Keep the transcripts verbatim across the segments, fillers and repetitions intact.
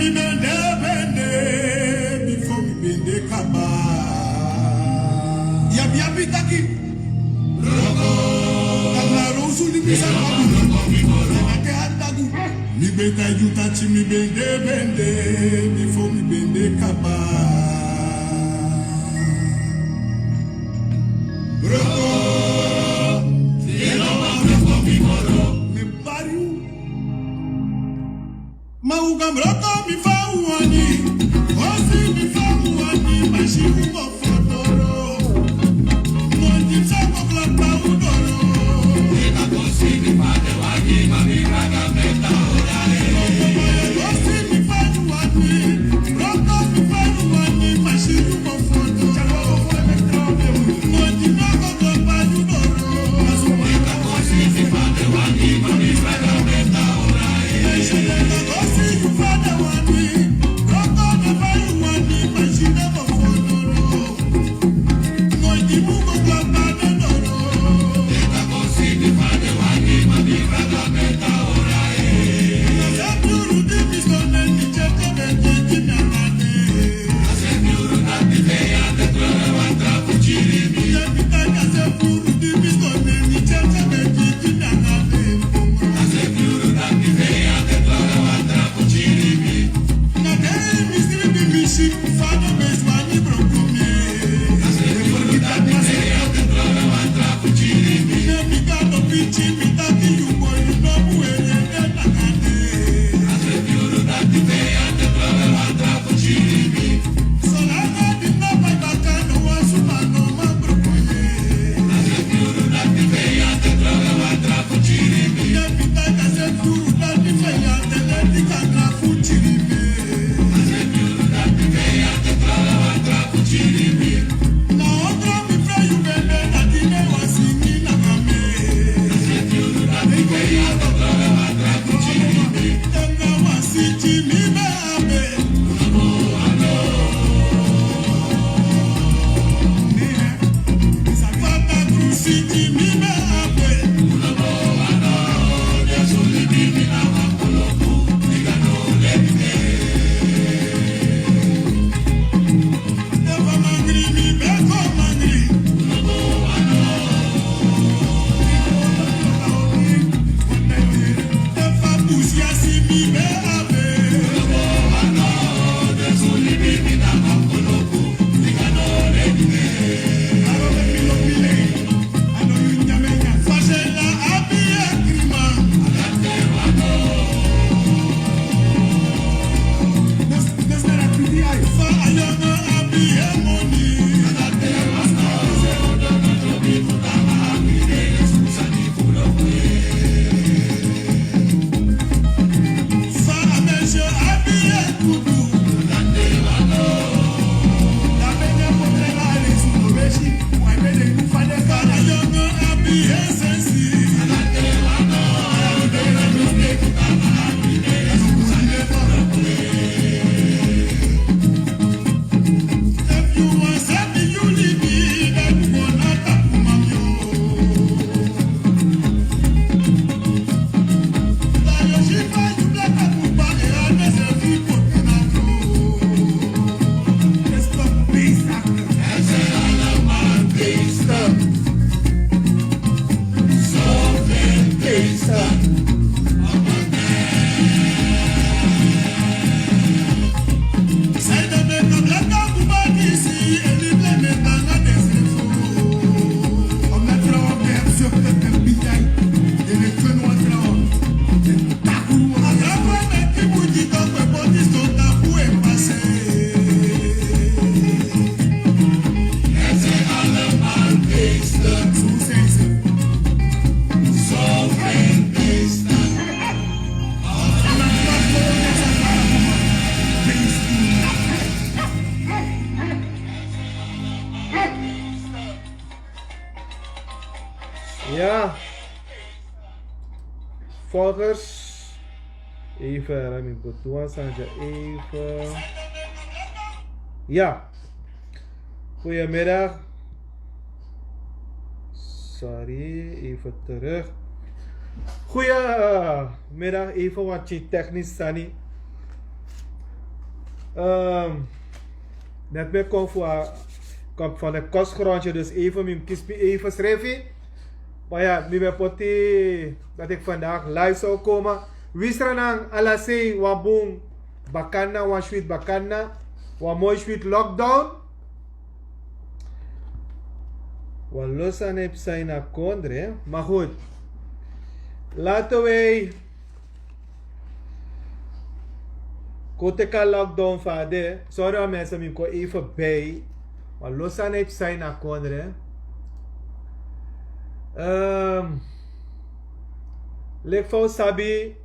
Mi ben de bende, bifo mi ben de kaba. Yabi yabi taki. Roko. Tanga rosu ni bisa babu. Tanga te hatagu. Mi ben taigi yu taki mi ben de bende, bifo mi ben de kaba. Roko. Yelo ma roko mi moro. Mi bari yu. Ma un kan broko mi fa un wani, gosi mi fa un wani, ma si un go fotoro. Monti sa go klapa un doro. Eka gosi mi fa de wani, ma mi braga meta ora e. Gosi mi fa un wani, broko mi fa un wani, ma si un go fotoro. Monti no go klapa un doro. Eka gosi mi fa de wani, ma mi braga meta ora e. Ya. Volgers. Even, let me go to one side. Even. Ya. Goedemiddag. Sorry, even terug. Goedemiddag, even wat je technisch sani. Ehm, net mi kon fu a kop van de kostgrondje, dus even mi kies mi even srefi. Maar ja, mi ben poti dat ik vandaag live zou komen. Wisranang alasei wabung bakana wan sweet bakana wan mooi sweet lockdown. Wan losa neep zijn na kondre, maar goed. Laten wij Go teki a lockdown fu a de. Sorry a mensen mi kon even bij. Maar los aan het zijn na kondre. Ehm, Lik fa un sabi,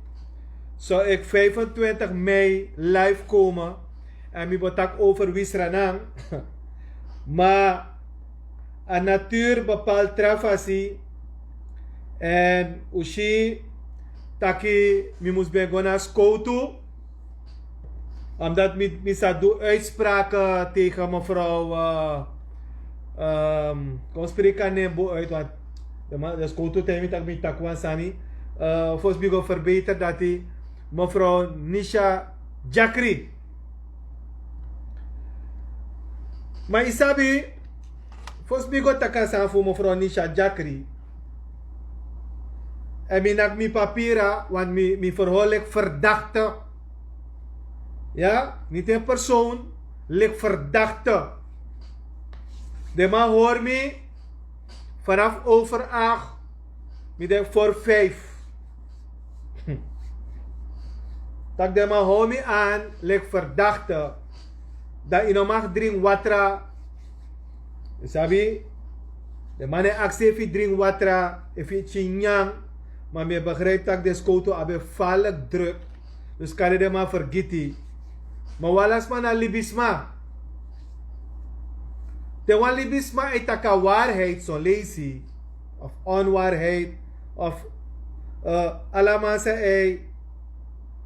so ik vijfentwintig mei live komen. En mi bo taki over wisranang. Maar a natuur bepaalt tra fasi. En un si taki mi mus ben go na skowtu. Omdat mi, mi sa du uitspraken tegen mevrouw, eh, ehm, kon spreken aan nen boe uit, want de man, de skowtu tegen mi taki mi taki wan sani. Eh, volgens mi go verbeter dat die mevrouw Nisha Jakri. Maar isabi, volgens mi go taka san voor mevrouw Nisha Jakri. En mi nak mi papira, want mi, mi verhoor lik verdachte. Ja, niet in persoon, lik verdachte. De man hoor mi vanaf over acht, mi denk voor vijf. Tak de man hou mi aan, lik verdachte. Dat ino mag drink watra. Sabi, de man e aksi efi drink watra, efi chinyan. Maar mi begrijp tak de skowtu abe falk druk. Dus kan de man vergiti. Maar walasma na libisma. Te wan libisma e taka waarheid son leisi of onwaarheid of, eh, alamansa ei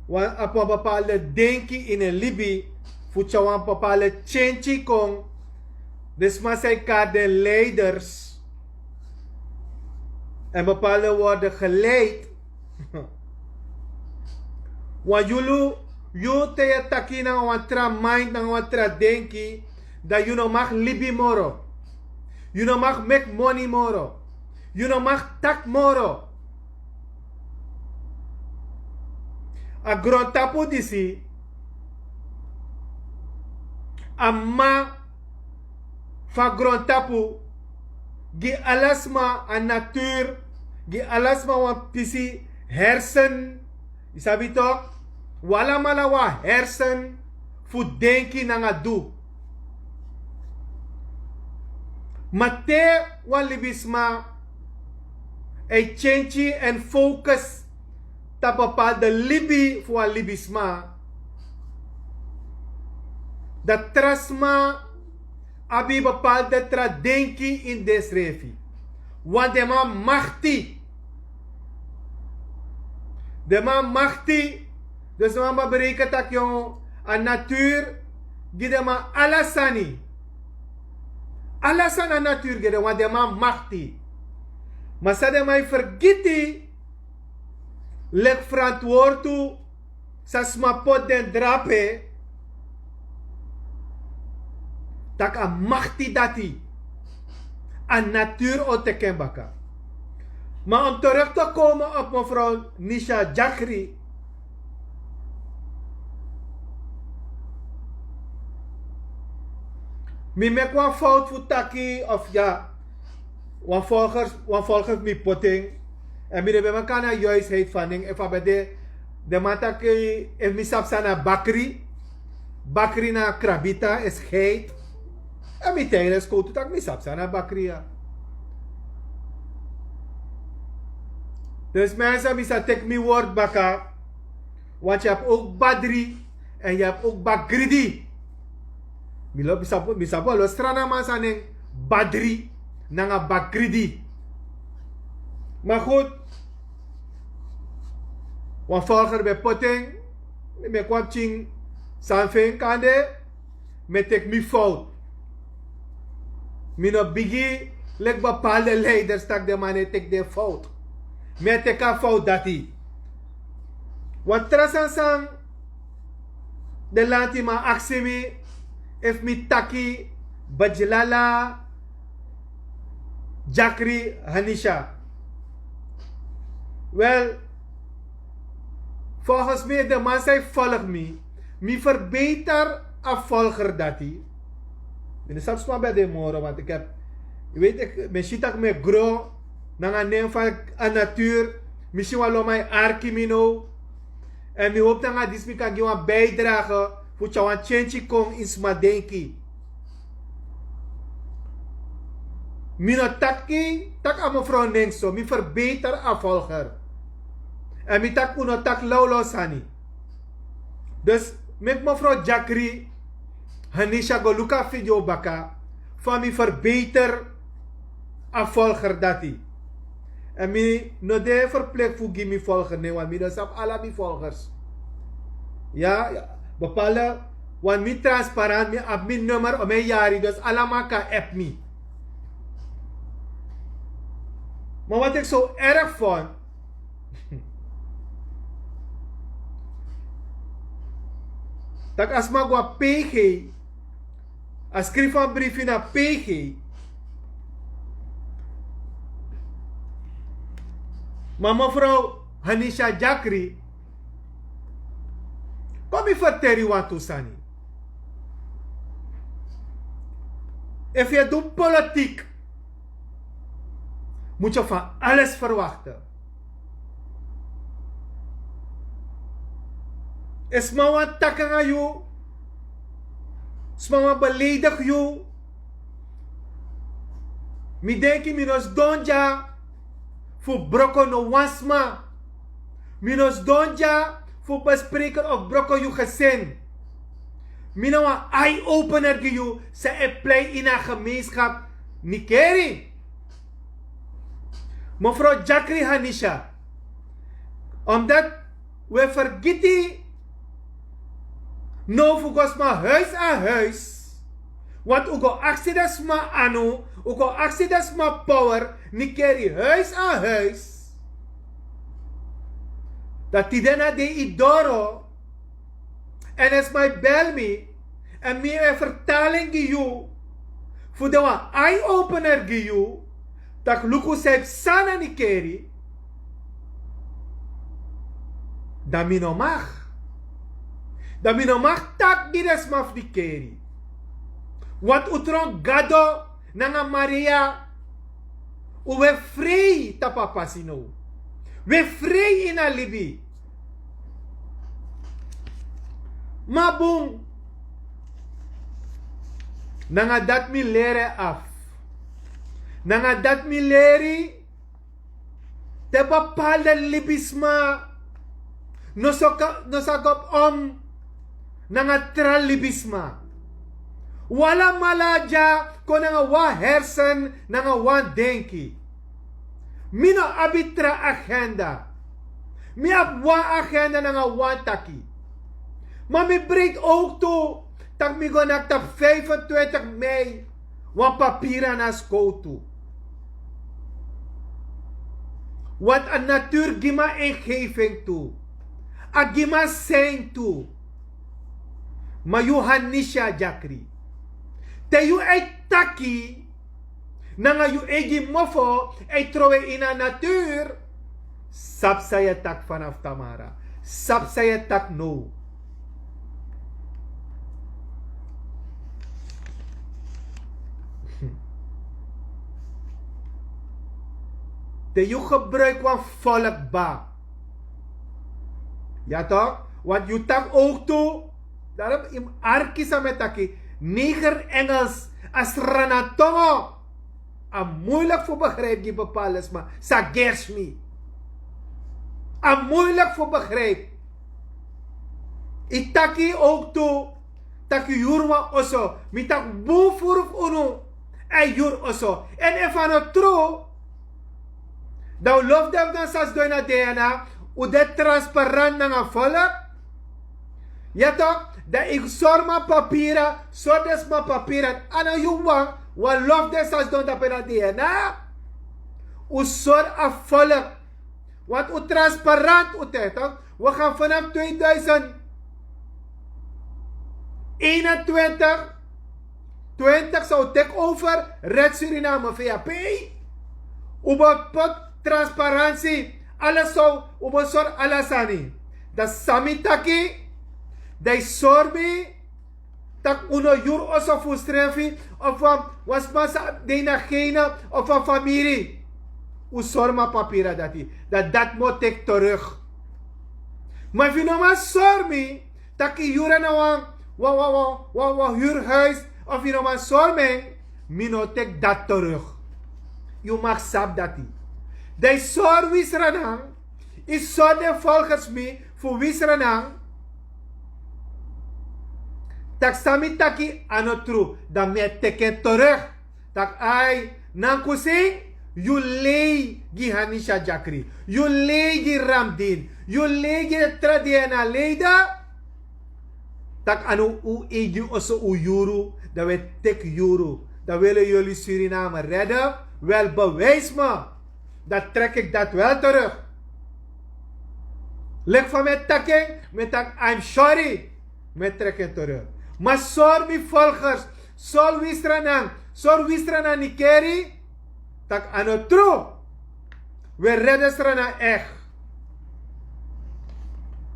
wan apu wan bepaalde denki in en libi fu tya wan bepaalde tyenty kon. De sma sai kari den leiders en bepaalde worden geleid. Wan yulu yu te yu taki nanga wan tra mind nanga wan tra denki, dan yu no mag libi moro. Yu no mag meki moni moro. Yu no mag taki moro. A grontapu disi, a mama fu a grontapu gi alasma a natuur, gi alasma wan pisi hersen. Yu sabi tok, wi alamala wan hersen fu denki nanga du. Ma te wan libisma e tyenty en focus tapu bepaalde libi fu wan libisma, dan tra sma abi bepaalde tra denki ini densrefi. Want den man makti. Den man makti. Dus den man bereiken taki a natuur gi den man ala sani. Ala sani a natuur gi den, want den man makti. Ma san den man e fergiti, leki frantwortu san sma poti den drape, tak' a makti dati a natuur o teki en baka. Ma om terug te komen op mevrouw Nisha Jakri, mi meki wan fout fu taki of ya, wan volger wan volger fu mi poti en. En mi de ben meki na juistheid van ning efu a ben de, den man taki efu mi sabi san na bakri. Bakri na krabita is geit. En mi tijden skowtu tak' mi sabi san na bakri ya. Dus mensen, mi sa teki mi word baka. Want yu abi ook badri en yu abi ook bagridi. Mi lo mi sabi mi sabi wan lo stranaman san nen badri nanga bagridi. Ma goed, wan volger ben poti en. Mi meki wan pikin san fu en kande. Mi e teki mi fout. Mi no bigi leki bepaalde leiders tak' den man e teki den fout. Mi e teki a fout dati. Wan tra sani san De lanti man aksi mi efu mi taki Bajlala Jakri Hanisha. Wel, volgens mi de man zei volg mi, mi verbeter a volger dati. Mi no sabi sma ben de moro want ik heb, je weet ik ben si tak mi e gro nanga nen van a natuur. Mi si wan lo man e arki mi no. En mi hoop nanga disi mi kan gi wan bijdrage fu tyari wan tyentyi kon ini sma denki. Mi no taki tak' a mevrouw nen so mi verbeter a volger. En mi taki un no taki lawlaw sani. Dus meki mevrouw Jakri Hanisha go luku a video baka fa mi verbeter a volger dati. En mi no de verplikt fu gi mi volger nen want mi no sabi ala mi volgers. Ya, bepaalde, want mi transparant mi abi mi nummer o mi yari dus ala man kan app mi. Maar wat ik zo erg vond tak' a sma go na pg, a skrifi wan brifi na pg. Ma mevrouw Hanisha Jakri, kon mi ferteri wan tu sani. Efu yu e du politik, mus yu van alles verwakte. Efu sma wani taki nanga yu, sma wani beledigi yu, mi denki mi no sidon dya fu broko no wan sma. Mi no sidon dya fu bespreken of broko yu gesin. Mi na wan eye-opener gi yu san e plei ini a gemeenskap. Nikeri, mevrouw Jakri Hanisha, omdat we fergiti no fu go sma huis aan huis. Want u go aksi de sma anu, u go aksi de sma power, nikeri huis aan huis. Dat tide na de idoro. En efu sma e bel mi en mi e vertaling gi yu fu de wan eye-opener gi yu, tak' luku san e psa na nikeri, dan mi no mag. Dan mi no mag taki gi den sma fu nikeri. Want un tron gado nanga maria. Un we frei tapu a pasi now. We frei ini a libi. Ma bun, nanga dati mi leri en afu. Nanga dati mi leri te bepaalde libisma no sa go op om nanga tra libisma. Wan lamala dya kon nanga wan hersen nanga wan denki. Mi no abi tra agenda. Mi abi wan agenda nanga wan taki. Ma mi breiti owk tu tak' mi go naki tapu vijfentwintig mei wan papira na skowtu. Want a natuur gi mi a ingeving tu. A gi mi a sein tu. Ma yu hanisha dyakri, te yu e taki nanga yu eigi mofo e trowe ini a natuur. Sabi san yu e taki fanafu tamara? Sabi san yu e taki now? Te yu gebruiki wan volk ba, ya tok, want yu taki owk tu. Darom yu mus arki san mi e taki. Neger engels, a sranatongo. A muilik fu begrijpi gi bepaalde sma. Sa gersi mi. A muilik fu begrijpi. Yu taki owk tu tak' yu yuru wan oso. Mi taki bun furu fu unu. A e yuru oso. Èn efu a no tru, dan un lofu den fu den san sidon ini a dna. Un de transparant nanga volk. Ya tok, dan yu sori mi a papira, sori den sma papira. A no yu wan, wan lofu den san sidon dape na dna. Un sori a volk. Want un transparant un tijdig. We gaan vanaf tweeduizend Eenentwintig twintig zou take over Red Suriname V A P. Ubo pot transparantie. Alles zou ubo sor alasani. Dat sami taki. Dat is sorbi. Tak uno yur oso fu srefi. Of wan wan sma sa de na gene of wan famiri. Un sori mi a papira dati, dat dat mo teki terug. Ma efu yu no man sori mi tak' yu yuru na wan wan wan wan wan huurhuis, of yu no man sori mi en, mi no teki dati terug. Yu mag sabi dati. Dan yu sori wisranan, yu sori den volgers mi fu wisranan, tak' san mi taki a no tru, dan mi e teki en terug. Tak' ai, nankusin yu lei gi Hanisha Djakri, yu lei gi Ramdin, yu lei gi tra DNA leida. Tak' a no un eigi oso un yuru, dan we teki yuru. Dan wele yuli Suriname redde. Wel, bewijs me. Dan trek ik dat wel terug. Lik van mi taki, mi taki I'm sorry. Mi trek en terug. Ma sori mi volgers, sori wisranan, sori wisranan nikeri, tak' a no tru. We redde sranan echt.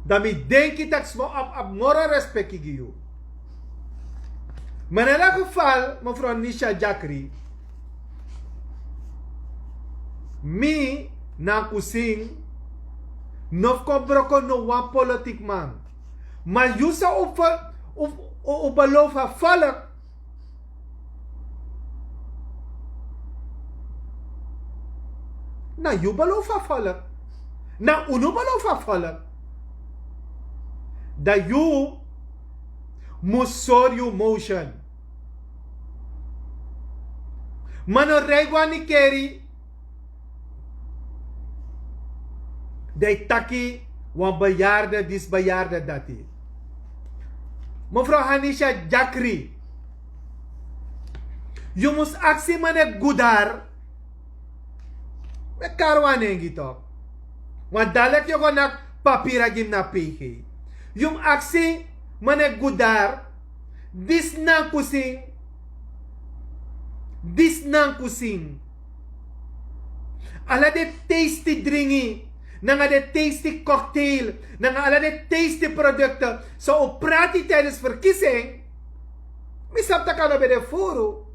Dan mi denki tak' sma abi abi moro respeki gi yu. Ma na dat geval, mevrouw Nisha Djakri, mi, nankusin, no fu kon broko no wan politikman. Ma yu san un belofu a volk, na yu belofu a volk, na unu belofu a volk, dan yu mus sori yu motion. Ma no rei go a nikeri, dan yu taki wan beyarde disi beyarde dati. Mevrouw Hanisha Djakri, yu mus aksi mane Gudar. Mi e kari wan nen gi tok. Wan dalek yu o go naki papira gi mi na P G. Yu mus aksi mane Gudar. Disi nankusin, disi nankusin, ala den teisti dringi nanga den teisti cocktail nanga ala den teisti produkte, san un prati tijdens verkiezing. Mi sabi tak' a no ben de furu.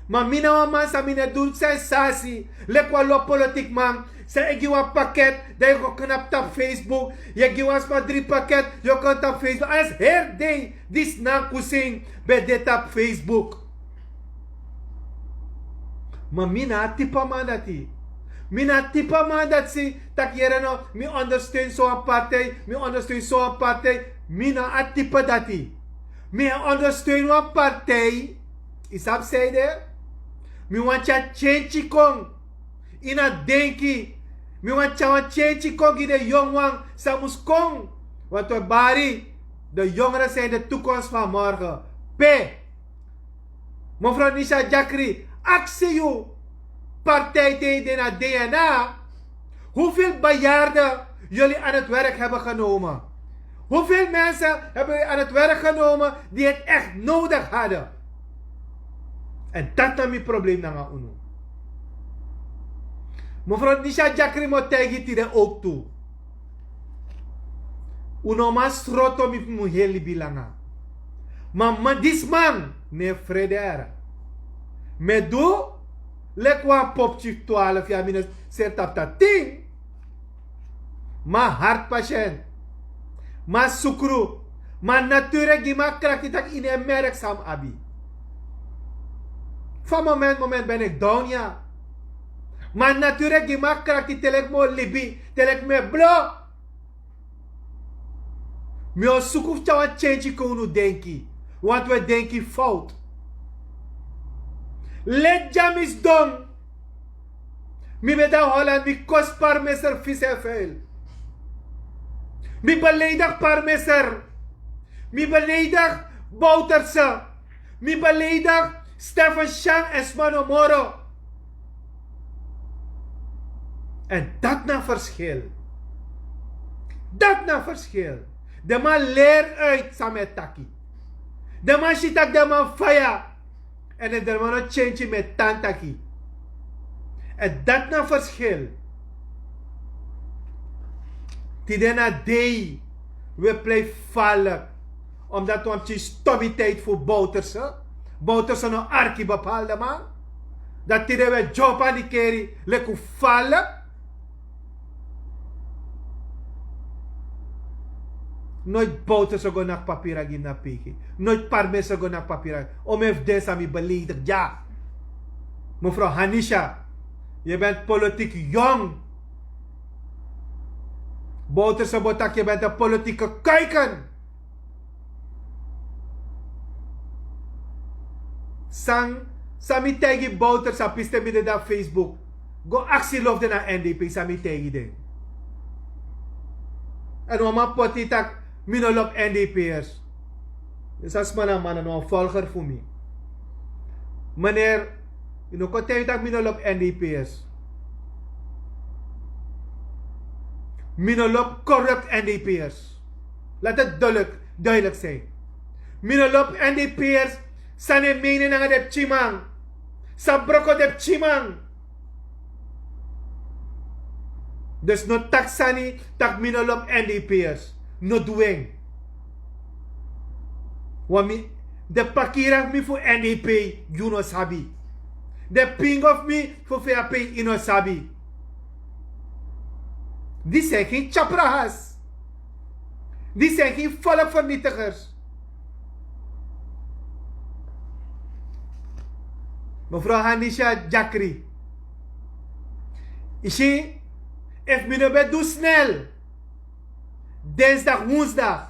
Ma mi na wan man san mi no e du sensasi leki wan lo politikman. San e gi wan paket, dan yu go knapu tapu Facebook. Yu e gi wan sma dri paket, yu o kon tapu Facebook. Alles heri dei disi nankusin ben de tapu Facebook. Ma mi na a tipa man dati. Mi na a tipa man dati si tak' yere no, mi ondersteun so wan partij, mi ondersteun so wan partij. Mi na a tipa dati. Mi e ondersteun wan partij. Yu sabi san ede? Mi wani tyari tyentyi kon ini a denki. Mi wani tyari wan tyentyi kon gi den yongu wan san mus kon. Want we bari, de yongere san ini de tukomst fan morgen. Pe, mevrouw Nisha Djakri, aksi yu partij te yu de na DNA. Hoeveel bejaarde yuli an het werk heben genomen? Hoeveel mensen heben yuli an het werk genomen die het echt nodig hadden? En dat na mi probleem nanga unu. Mevrouw Nisha Djakri mo taigi tide ook tu. Un no man sroto mi fu mi heri libi langa. Ma man disi man no e frede. Mi e du leki wan poptyi fu twaalf yari, mi no seri tapu tatin. Ma hartpatiënt, ma sukru, ma nature gi mi a krakti tak' ini en merk san mi abi. Fa moment moment ben ik down ya. Ma nature gi mi a krakti te leki mi o libi, te leki mi e blo. Mi o suku fu tyari wan tyentyi kon unu denki. Want we denki fout. Leti dya mi sidon. Mi ben de na Holland, mi kosi parmeser fisi en fuil. Mi beleidig parmeser. Mi beleidig Bouterse. Mi beleidig Stefan Shan en sma no moro. En dat na verschil. Dat na verschil. De man leri uit san mi e taki. Den man si tak' den man faya. Èn den man no tyentyi mi e tan taki. Èn dati na ferskil. Tide na dei wi e plei falek. Omdati wan pikin stobi tidi fu bowterse. Bowterse no arki bepalde man. Dati tide wi e dyompo na di keri leki un falek. Noit bowterse go naki papira gi mi na piki. Noit parmese go naki papira. Omi efu den san mi beleidigi dya. Mefrow hanisha, yu e ben politiki yong. Bowterse bo taki yu e ben de politiki kuiken. San san mi taigi bowterse a piste mi dede na facebook. Go aksi lof den na n d p san mi taigi den. Èn wan man poti tak' mi no lobi n d p ers. Disi a sma na man na no wan folger fu mi. Meneer, yu no kon taigi tak' mi no lobi n d p ers. Mi no lobi korupt n d p ers. Lati duidelik duidelik sin. Mi no lobi n d p ers. San e mene nanga den pikinman? San broko den pikinman? Dus no taki sani tak' mi no lobi n d p ers. No du en. Wan mi den pakira fu mi fu n d p yu no sabi. Den pingo fu mi fu fei a pei yu no sabi. Disi en gen tyaprahas. Disi en gen folkvernitigers. Mefrow hanisha dyakri, yu si, efu mi no ben du snel dinsdag wonsdag,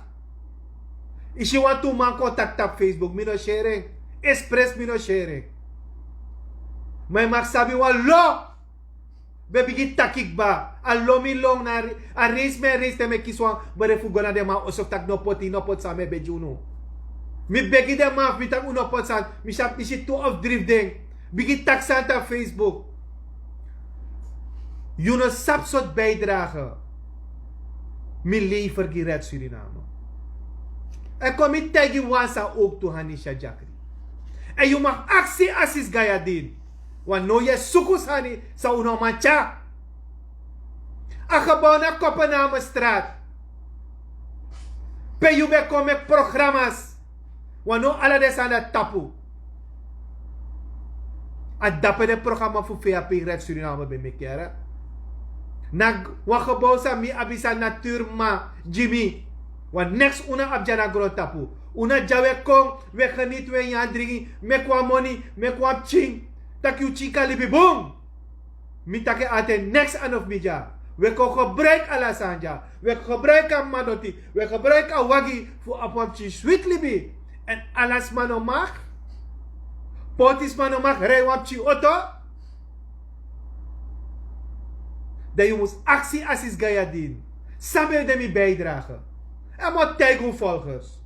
yu si wantu man kon taki tapu facebook mi no seri en. Espres mi no seri en. Ma yu maki sabi wan lo ben bigin taki kba a lo mi long na a reis mi en reis te mi e kisi wan bere fu go na den man oso fu taki no poti no poti san mi e begi unu. Mi begi den man fu mi taki un no poti san. Mi si abi disi tu of dri fu den bigin taki san tapu facebook. Yu no sabi sortu bijdrage mi lever gi red suriname. Èn kon mi taigi wan san owktu hanisha dyakri. Èn yu maki aksi asis gayadin. Wan no yu e suku sani san un no man tya. A gebou na kopename strat pe yu ben kon meki programas. Wan no ala den sani dati tapu. A dape den programa fu fei a pei red suriname ben meki yara. Na wan gebou san mi abi san naturma gi mi. Wan neks un no abi dya na grontapu. Un no dya un e kon un e geniti un e nyan dringi meki wan moni meki wan pikin. Tak' yu pikin kan libi bun. Mi taki en ati en neks ano fu mi dya. Un e kon gebruiki ala sani dya. Un e kon gebruiki a mama doti. Un e gebruiki a wagi fu abi wan pikin switi libi. Èn ala sma no maki. Pôtisma no maki rei wan pikin oto. Dan yu mus aksi asis gayadin san ben de mi bijdrage. Èn mi o taigi un folgers.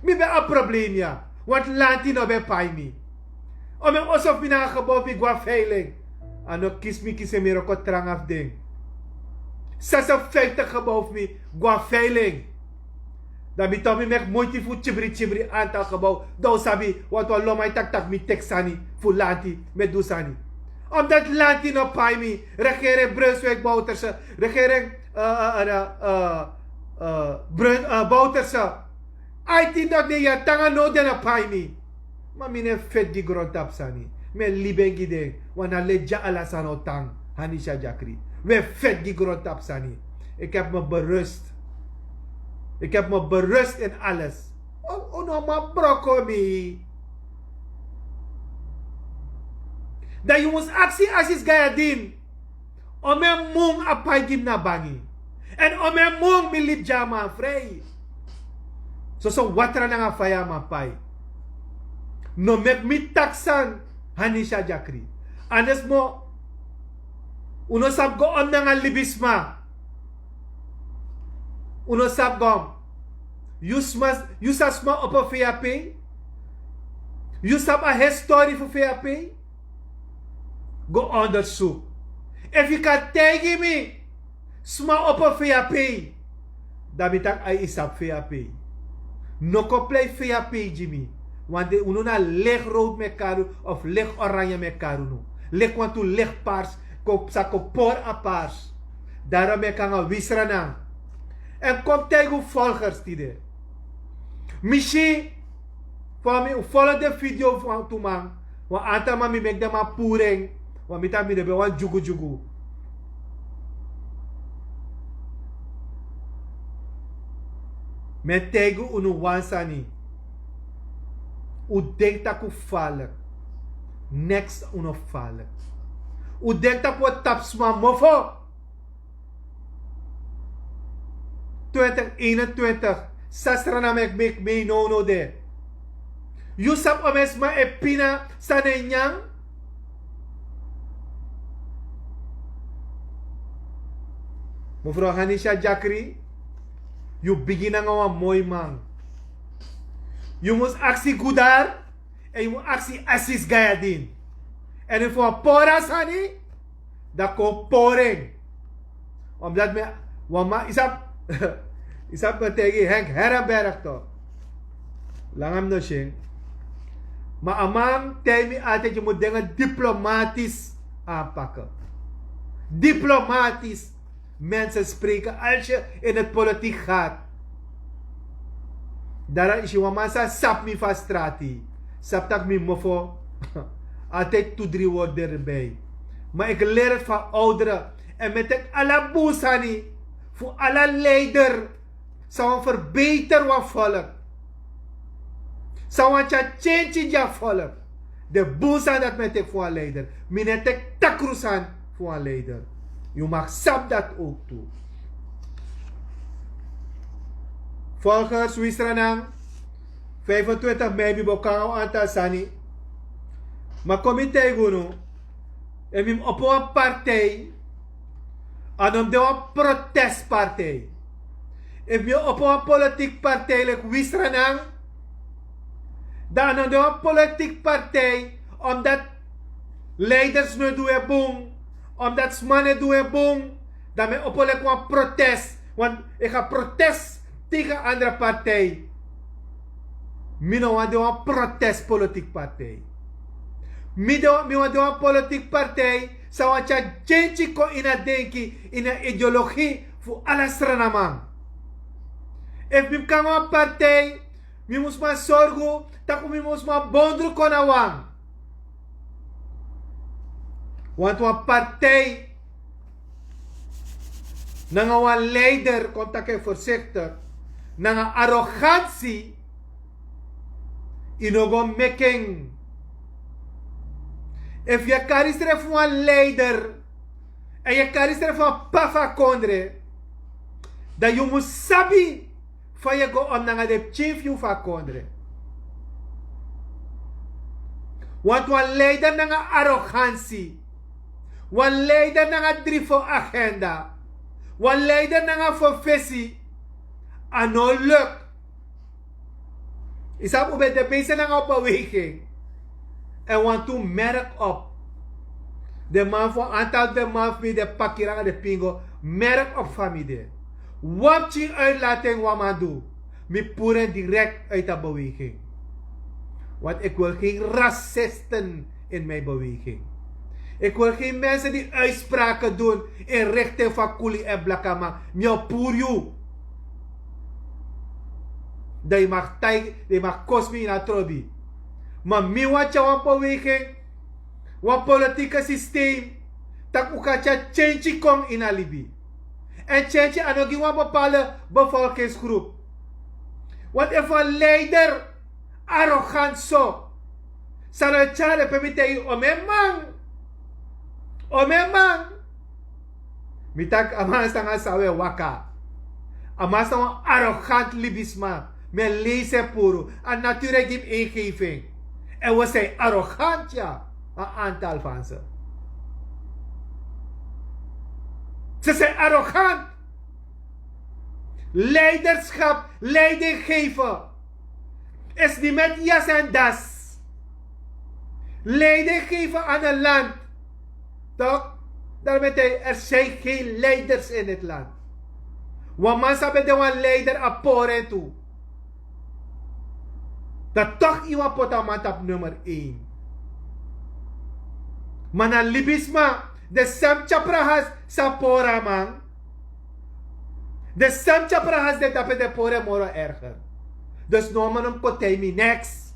Mi ben abi problem ya. Wantu lanti no ben pai mi. O mi en oso fu mi nanga gebou fu mi go na veiling. A no kisi mi kisi en mi roko tranga fu den. Sessenfijftig gebou fu mi go na veiling. Dan mi toki mi meki muiti fu tibri tibri antal gebou dan un sabi wantu wan loma e taki tak' mi teki sani fu lanti mi e du sani. Omdati lanti no pai mi. Regering brunswik bowterse. Regering brun bowterse. Aitin dati ne yu a tan a no den no pai mi. Ma mi no e feti gi grontapu sani. Mi e libi en gi den. Wan na leti dya ala sani o tan. Hanisi a dyakri. Wi e feti gi grontapu sani. Iki hebi mi berust. Iki hebi mi berust ini ales. Un no man broko mi. Dan yu mus aksi asis gayadin. Omen mun a pai gi mi na bangi. Èn omen mun mi libi gi a man frei. Soso watra nanga faya a man pai. No meki mi taki sani. Hanisi a dyakri. Andesi mo. Un no sabi go on nanga libisma. Un no sabi go on. Yu sma yu sa sma opo fei a pei. Yu sabi a heri stori fu fei a pei. Go ondersuk. Efu yu kan taigi mi sma opo fei a pei. Dan mi taki a yu sabi fei a pei. No kon plei fei a pei gi mi. Want unu na leg rood mi e kari unu of leg oranje mi e kari unu. Leg wantu leg pars. Kon sa kon pori a pars. Daro mi e kon nanga wisra nan. Èn kon taigi un folgers tide. Mi si fa mi un follow de video fu wantu man. Wan antal man mi meki den man puru en. Wan mi taki mi de ben wan dyugu dyugu. Mi e taigi unu wan sani. Un denki tak' un falik. Neks un no falik. Un denki tak' un o tapu sma mofo. Twintig eenentwintig. Sasra na meki meki mi no no de. Yu sabi o men sma e pina san na e nyan? Mefrow hanisha dyakri. Yu bigin nanga wan moi man. Yu mus aksi gudar. Èn yu mus aksi asis gayadin. Èn efu wan pori a sani, dan kon pori en. Omdat mi wan man isap isap mi taigi henk herenberg to. Langa mi no si en. Ma a man taigi mi altid yu mus dingi diplomatis. Aanpakken. Diplomatis. Mensen spreken als je in het politiek gaat. Dara isi wan man sa sabi mi fu a strati. Sabi tak' mi mofo. Altijd tu dri word derbi. Ma iki leri het fan oudere. Èn mi e teki ala bun sani fu ala leider. San wani ferbeter wan folk. San wani tyari tyentyi gi a folk. Den bun sani dati mi e teki fu wan leider. Mi no e teki takru sani fu wan leider. Yu maki sabi dati owk tu. Folgers wisranan. Vijfentwintig mei mi bo kon nanga wan antal sani. Ma kon mi taigi unu. Efu mi mus opo wan partij, a no mus de wan protestpartij. Efu mi opo wan politiki partij leki wisranan, dan a no mus de wan politiki partij. Omdat leiders no e du en bun, omdat sma no e du en bun, dan mi e opo leki wan protest. Want eki a protest tegen andere partij. Mi no wani de wan protestpolitik partij. Mi de wan mi wani de wan politik partij san wani tyari dyentyi kon ini a denki, ini a ideologi fu ala sranaman. Efu mi mus kon nanga wan partij, mi mus man sorgu tak' mi mus man bondru kon na wan. Want wan partij nanga wan leider kon taki en forsiktik, nanga arogansi, yu no go meki en. Efu yu e kari yusrefi wan leider, èn yu e kari yusrefi wan p'pa fu a kondre, dan yu mus sabi fa yu e go om nanga den pikin fu yu fu a kondre. Want wan leider nanga arogansi, wan leider nanga dri fo agenda, wan leider nanga fo fesi, a no luk. Yu sabi un ben de besi nanga opo weiging. Èn wantu merk op. Den man fu antal den man fu mi den pakiri nanga den pingo, merk op fa mi de. Wan pikin uitlating wan man du, mi puru en direkt uit a beweging. Want ik wil geen racisten in mijn beweging. Ik wil geen mensen die uitspraken doen in richting van kuli en blakaman. Mi o puru yu. Dan yu mag tai yu mag kosi mi ini a trobi. Ma mi wani tyari wan beweging, wan politike systeem, tak' un kan tyari tyentyi kon ini a libi. Èn tyentyi a no gi wan bepaalde bevolkingsgroep. Want efu wan leider arogant so, san no e tyari den pe mi taigi yu omen man. Omen man. Mi taki a man sanga san un e waka. A man sanga wan arogant libisma. Mi e leisi en puru a nature gi mi ingeving. En we sin arogant ya. A antal van se. Se sin arogant. Leiderskap, leiding geven, is ni met jas en das. Leiding geven aan een land. Tok, dan met hij er zijn geen leiders in het land. Wan man sabi de wan leider a poren tu. Dan toch yu wani poti a man tapu nummer één. Ma na libisma, den sem tyaprahas sa pori a man. Den sem tyaprahas de dape den pori en moro erger. Dus no man no mus kon taigi mi neks.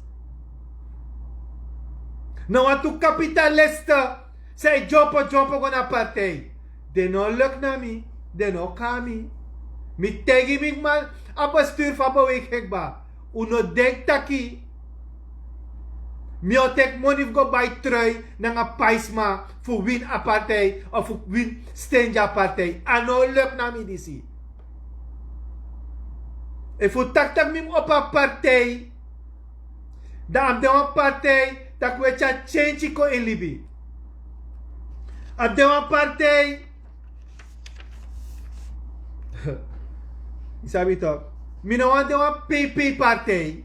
Na wantu kapitaliste san e dyompo dyompo go na partij. Den no luk na mi. Den no kon na mi. Mi taigi mi kman, a bestuur fu a beweging kba. Un no denki taki mi o teki moni fu go bai trui nanga paisma fu wini a partij of fu wini sten gi a partij. A no luk na mi disi. Efu un taki tak' mi mus opo a partij, dan a mus de wan partij tak' un e tyari tyentyi kon ini libi. A mus de wan partij. Yu sabi tok', mi no wani de wan pp partij.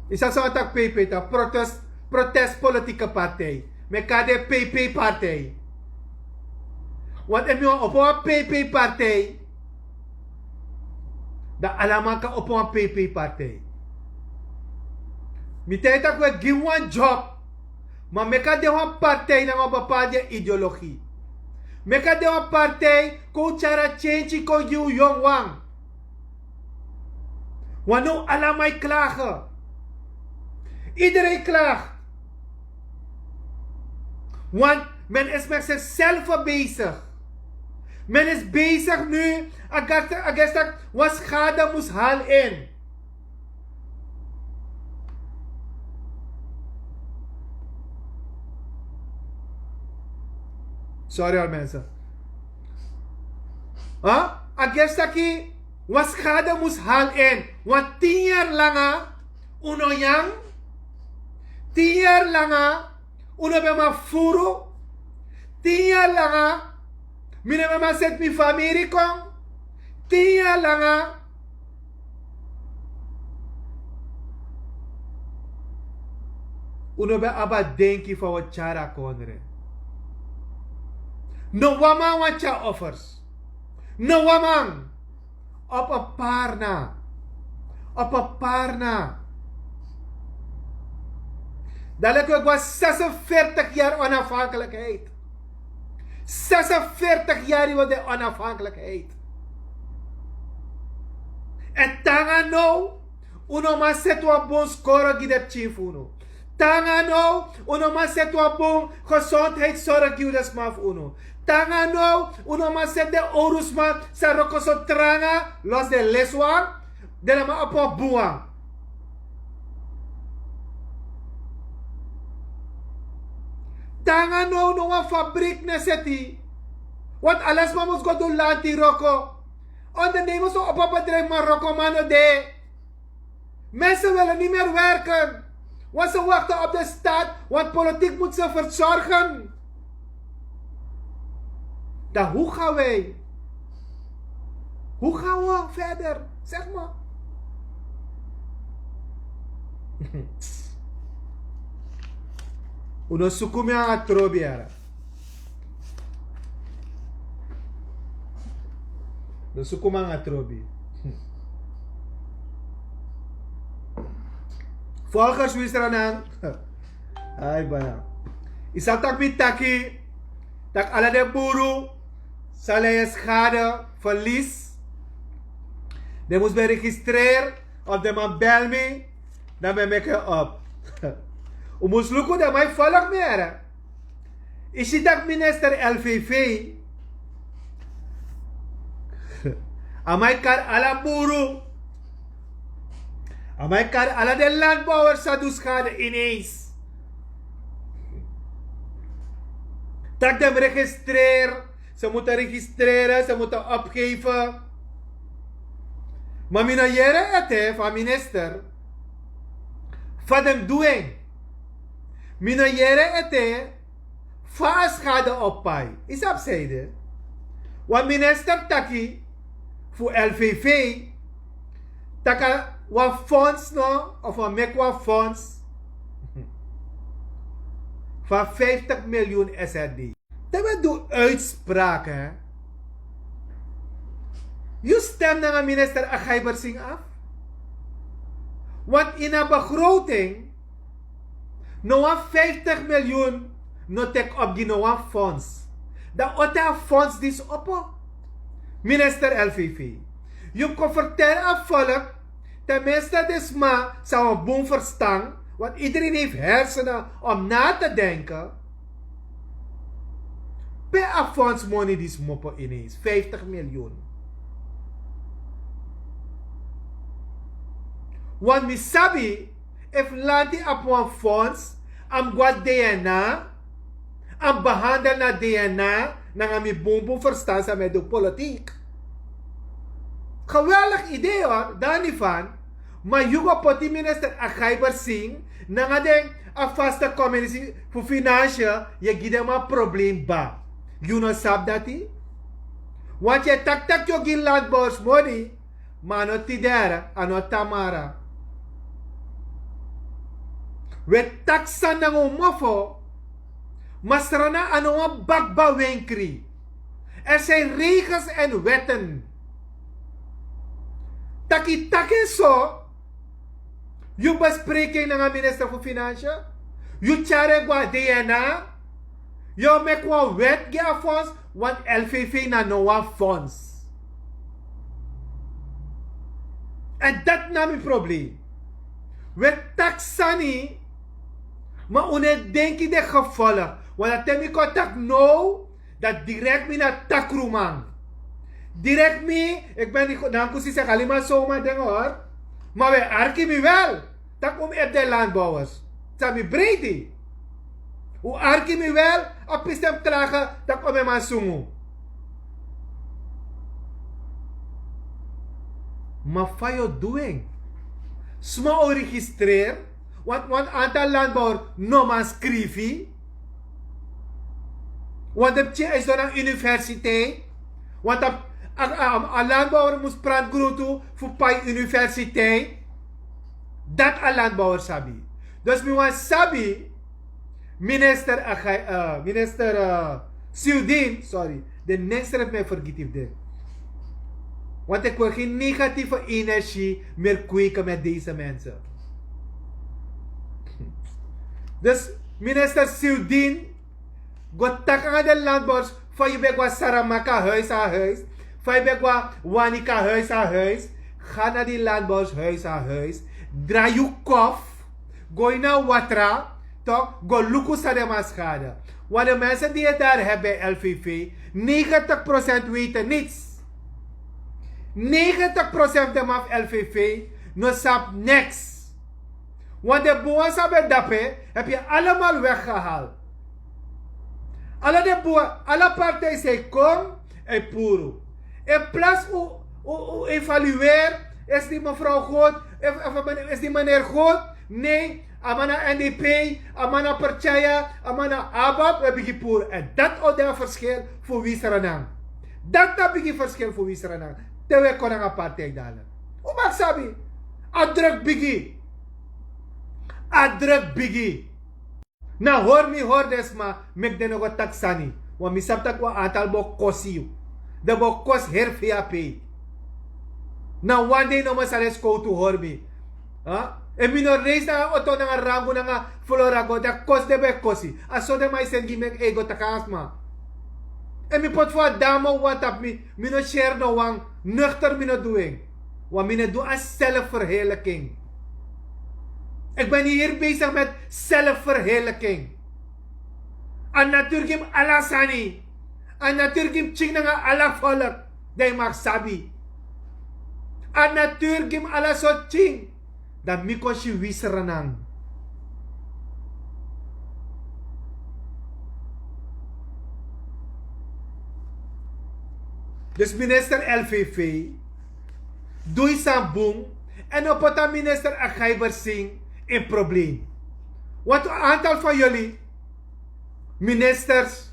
Yu sabi san wani taki pp tok', protest, protest politike partij. Mi e kari den pp partij. Want efu mi wani opo wan pp partij, dan ala man kan opo wan pp partij. Mi taigi tak' un e gi mi wan job. Ma meki a de wan partij nanga wan bepaalde ideologie. Meki a de wan partij kon un tyari a tyentyi kon gi un yongu wan. Want now ala man e klage. Iedereen klaagt. Want men is met zichzelf bezig. Men is bezig nu, a gast, a gast taki wan schade mus halen. Sorry al mensen. Huh? A gast taki wan schade mus halen. Want tien jaar langa un no nyan. Tien jaar langa un no ben man furu. Tien jaar langa mi no ben man seti mi famiri kon. Tien jaar langa un no ben abi a denki fu a wan tyari a kondre. No wan man wani tyari offers. No wan man. Op een paar na. Op een paar na. Dan leki un e go na zesenveertig jaar onafhankelijkheid. Zesenveertig jaar yu wani de onafhankelijkheid. Èn te nanga now un no man seti wan bun skoro gi den pikin fu unu. Te nanga now un no man seti wan bun gezondheidszorg gi den sma fu unu. Te nanga now un no man seti den owru sma san wroko so tranga, los den lesi wan, den no man opo wan bun wan. Te nanga now no wan fabriek no e seti. Want ala sma mus go du lanti wroko. Ondernemers o opo bedrijf, ma wrokoman no de. Mensen willen niet meer werken. Want ze wachten op de staat, want politiek moet ze verzorgen. Dan hoe gaan wij? Hoe gaan we verder? Zeg maar. Un no suku mi nanga trobi yara. Un no suku mi nanga trobi. Volgers, wi sra nan. Ai baya. Yu sabi tak' mi taki tak' ala den buru san lijden schade, verlies, den mus ben registreer of den man bel mi. Dan mi e meki en op. Un mus luku, den man e folg mi here. Yu si tak' minister L V V, a man e kari ala buru. A man e kari ala den landbouwers san du schade ineens. Tak' den mus registreer. Ze moeten registreren, ze moeten opgeven. Ma mi no yere ete fu a minister fa den mus du en. Mi no yere ete fa a schade o pai. Yu sabi san ede? Wan minister taki fu L V V taki a wan fonds no, of a meki wan fonds van vijftig miljoen S R D. Te wi e du uitspraak, hè. Yu stem nanga minister Akhaibersing af. Want in a begroting no wan vijftig miljoen no tek op gi no wan fonds. Dan ote a fonds disi opo. Minister L V V, yu kon vertel a volk, ten minste de sma sa wan bun verstan, want iedereen heeft hersenen om na te denken. Pe a fonds moni disi mopo ineens vijftig miljoen. Want mi sabi, efu lanti abi wan fonds, a mus go na DNA, a mus behandel na DNA. Nanga mi bunbun verstan san mi e du politiek. Geweldig idee hori, dani fan. Ma yu go poti minister Akhaibersing nanga den a vaste commissie fu financiën, yu e gi den man probleem ba. Yu no sabi dati. Want yu e taki tak' yu o gi landbowers moni, ma a no tidere, a no tamara. We taki sani nanga un mofo. Masrana a no wan bakba wenkri. Er zijn regels en wetten. Taki taki so. Yu bespreking nanga minister fu financiën. Yu tyari en go na DNA. Yu o meki wan wet gi a fonds. Want L V V na no wan fonds. En dat na mi probleem. We taki sani. Ma un no e denki de gevolg. Want dan te mi kon taki no, dan direkt mi na takruman. Direkt mi, ik ben niet goed, dan kusi se halima soma ding hor. Ma we arki mi wel. Tak' un ebi de landbouwers. San mi breiti. Un arki mi wel, a pistem klagen, tak' un mi man sungu. Ma fa yu o du en? Sma o registreer, want wan aantal landbouwer no man skrifi. Want den pikin e sidon na universiteit. Want a, a, a, a landbouwer mus pranti gruntu fu pai universiteit. Dat a landbouwer sabi. Dus mi wan sabi, minister, uh, minister uh, Siudin, sorry, de nen srefi mi e fergiti fu de. Want ik wil geen negatieve energie meer kweken met deze mensen. Dus minister Siudin, go taki nanga den landbouwers fa yu ben go na Saramaka huis aan huis, fa yu ben go na Wanica huis aan huis. Ga na die landbouwers huis aan huis. Draai yu kof. Go ini a watra, toch, go luku san den man schade. Want de mensen die het daar hebben bij L V V, negentig procent weten niets. Negentig procent van de man van L V V no sabi niks. Want de boer san ben dape heb je allemaal weggehaald. Alle de boer, alle partijen zijn kom en puru. In plaats u, u, u evalueer, is die mevrouw goed? Is, is die meneer goed? Nee, a man na N D P, a man na Partij, a man na ABAP, we bigi puru. En dat is het verschil voor Wisranang. Dat is het verschil voor Wisranang. Te we kon nanga partij dalen. U mag sabi. A druk bigi. A druk bigi. Na hori mi hori den sma meki den no go taki sani. Want mi sabi tak' wan aantal bo kosi yu. Den bo kosi heri fei a pei. Na wan dei nomo san den skowtu hori mi. Efu mi no reisi nanga oto nanga rangu nanga flora go, dan kosi den ben kosi. A so den man e seni gi mi, e go taki a sma. Efu mi poti fu a damo wan tapu mi, mi no share no wan. Nuchter mi no du en. Want mi no du a zelfverheerlijking. Ik ben hier bezig met zelfverheerlijking. A natuur gi mi ala sani. A natuur gi mi tying nanga ala volk. Dan yu mag sabi. A natuur gi mi ala sortu tying. Dan mi kon si Wisranang. Dus minister L V V, du yu sani bun. En no poti a minister Akhaibersing in probleem. Want een aantal van jullie ministers,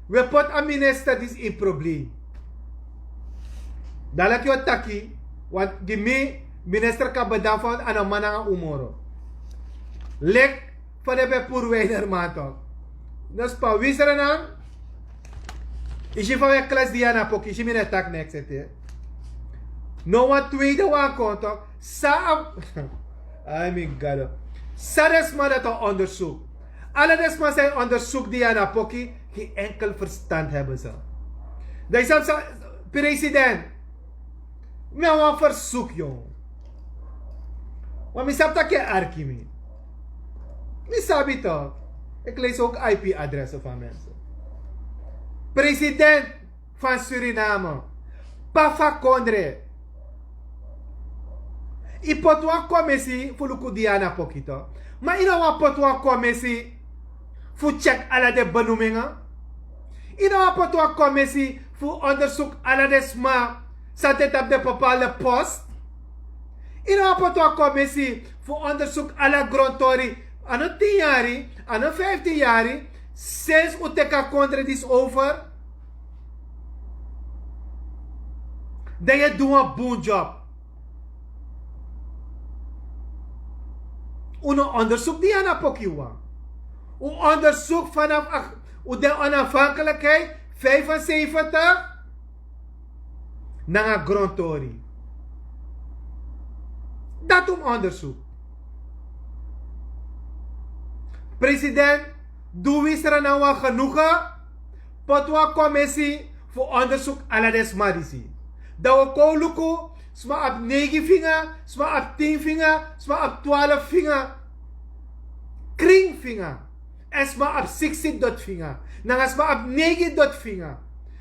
we poti a minister disi in probleem. Dan leki yu o taki, want gi mi minister kan bedanki fa a no man nanga un moro. Leki fa den ben puru Weinerman tok. No span Wisranang. Yu si fa we klasi di yu na poki, yu si mi no e taki niks ete. No wan tweede wan kon tok. Sa a ai mi gado. Sa den sma dati o ondersuk. Ala den sma san e ondersuk di yu na poki, gen enkel verstand hebben se. Dan yu sabi sa, president, mi na wan verzoek yong. Want mi sabi taki e arki mi. Mi sabi tok. Ik lees ook I P adressen van mensen. President van Suriname, pa fu a kondre. Yu poti wan komisi fu luku di yu na pokito. Ma yu no wani poti wan komisi fu tyeki ala den benoemingen. Yu no wani poti wan komisi fu ondersuku ala den sma san de tapu den bepaalde post. Yu no wani poti wan komisi fu ondersuku ala grontori. A no tin yari, a no vijftin yari, sinsi un teki a kondre disi over. Dan yu e du wan bun job. Un no ondersuku di yu na poki wan. Un ondersuku vanaf un de onafhankelijkheid vijfenzeventig nanga grontori. Dati un ondersuku. President, du wi sra na wan genoegen. Poti wan komisi fu ondersuku ala den sma disi. Dan wi kon luku, sma abi neigi finga, sma abi tin finga, sma abi twalf finga. Krin finga. Èn sma abi siksi doti finga. Nanga sma abi neigi doti finga.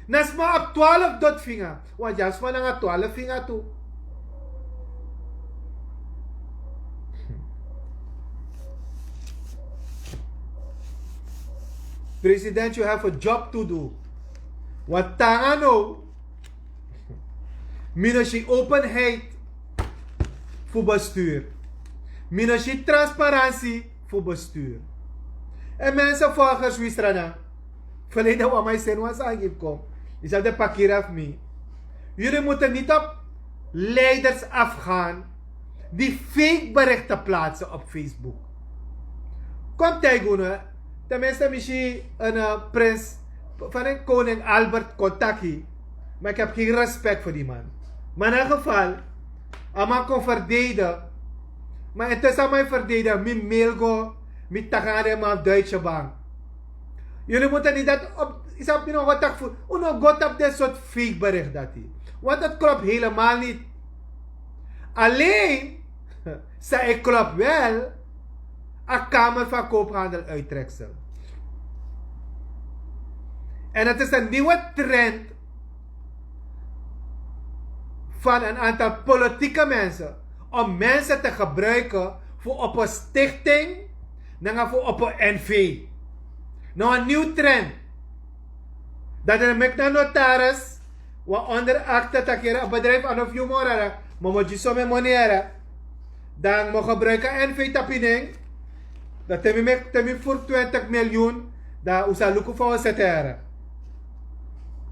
Na sma abi twalf doti finga. Want yu abi sma nanga twalf finga tu. President, you have a job to do. Wat tanga no. Mi no si openheid fu bestuur. Mi no si transparansi fu bestuur. En mensen volgers wi strana. Verleden wan man yu seni wan sani gi mi kon. Yu sabi den pakira fu mi. Jullie moeten niet op leiders afgaan die fake berichten plaatsen op Facebook. Kom taigi unu. Tenminste mi si een prins van een koning Albert kon taki. Maar ik heb geen respect voor die man. Maar in elk geval, a man kon verdedig. Maar intussen a man e verdedig mi mail go, mi taki nanga den man fu Duitse bank. Jullie moeten niet dat op, yu sabi mi no go taki fu, un no go tapu den sortu fake bericht dati. Want dat klopt helemaal niet. Alleen, san e klopt wel, a kamer van koophandel uittreksel. En het is een nieuwe trend van een aantal politieke mensen om mensen te gebruiken voor op een stichting, nanga voor op een N V. Nou, een nieuw trend. Dat er met een notaris, waaronder achter takere een bedrijf aan of you more, maar moet je zo met moneren. Dan mo gebruika N V tapu yu nen. Dan te mi meki te mi furu twintig miljoen, dan un sa luku fa un seti here.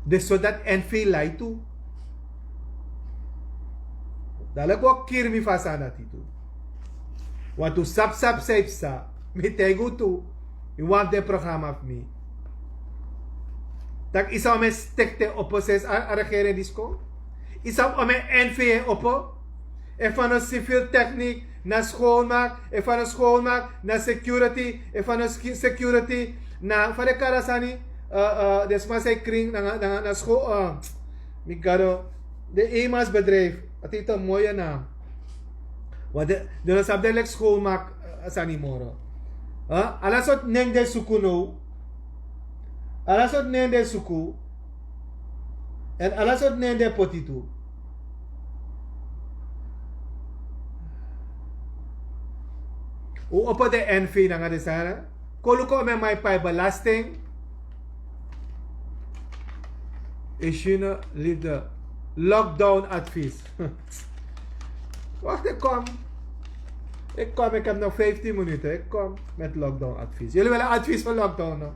Dus so dati N V lai tu. Dan leki un o kiri mi fu a sani dati tu. Want un sabi sabi san yu psa. Mi taigi un tu. Yu wani den programma fu mi. Tak' yu sa un mi e stekte opo sensi a regering disi kon. Yu sa un mi e N V e opo. Efu a no sivil teknik na skowlmak, efu a no skowlmak na security, efu a no security na fa den kari a sani. Den sma san e krin nanga na skowlmak. Mi gado. Den emansbedrijf. A titi moye na. Want den no sabi den leki skowlmak. A sani moro. Ala sortu nen den suku now. Ala sortu nen den suku. Èn ala sortu nen den poti tu. Un opo den N V nanga den sani. Kon luku omeni man e pai belasting. Esi no lide. Lockdown advies. Wakti, ik kom. Ik kom, ik heb nog vijftien minuten. Ik kom met lockdown advies. Yuli wil en advies fu lockdown no?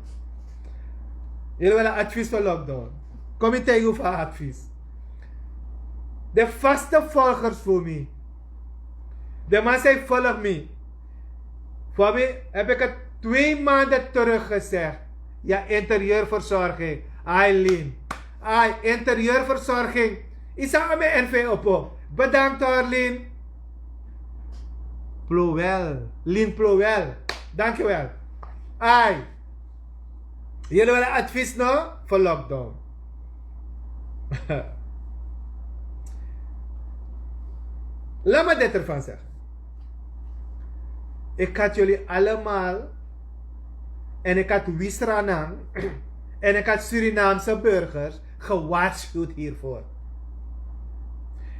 Yuli wil en advies fu lockdown? Kom mi taigi un fu a advies. Den vaste volgers fu mi. Den man san e folg mi. Fu abi, heb ik het twee maanden terug gezegd. Ya, interieurverzorging. Ai lin. Ai interieurverzorging. Yu sa un mi e N V opo. Bedankt hoor, Lin. Plowel. Lin Plowel. Dankjewel. Ai. Jullie willen advies, no? Voor lockdown. Laat me dit ervan zeggen. Ik had jullie allemaal en ik had Wisranan en ik had Surinaamse burgers gewaarschuwd hiervoor.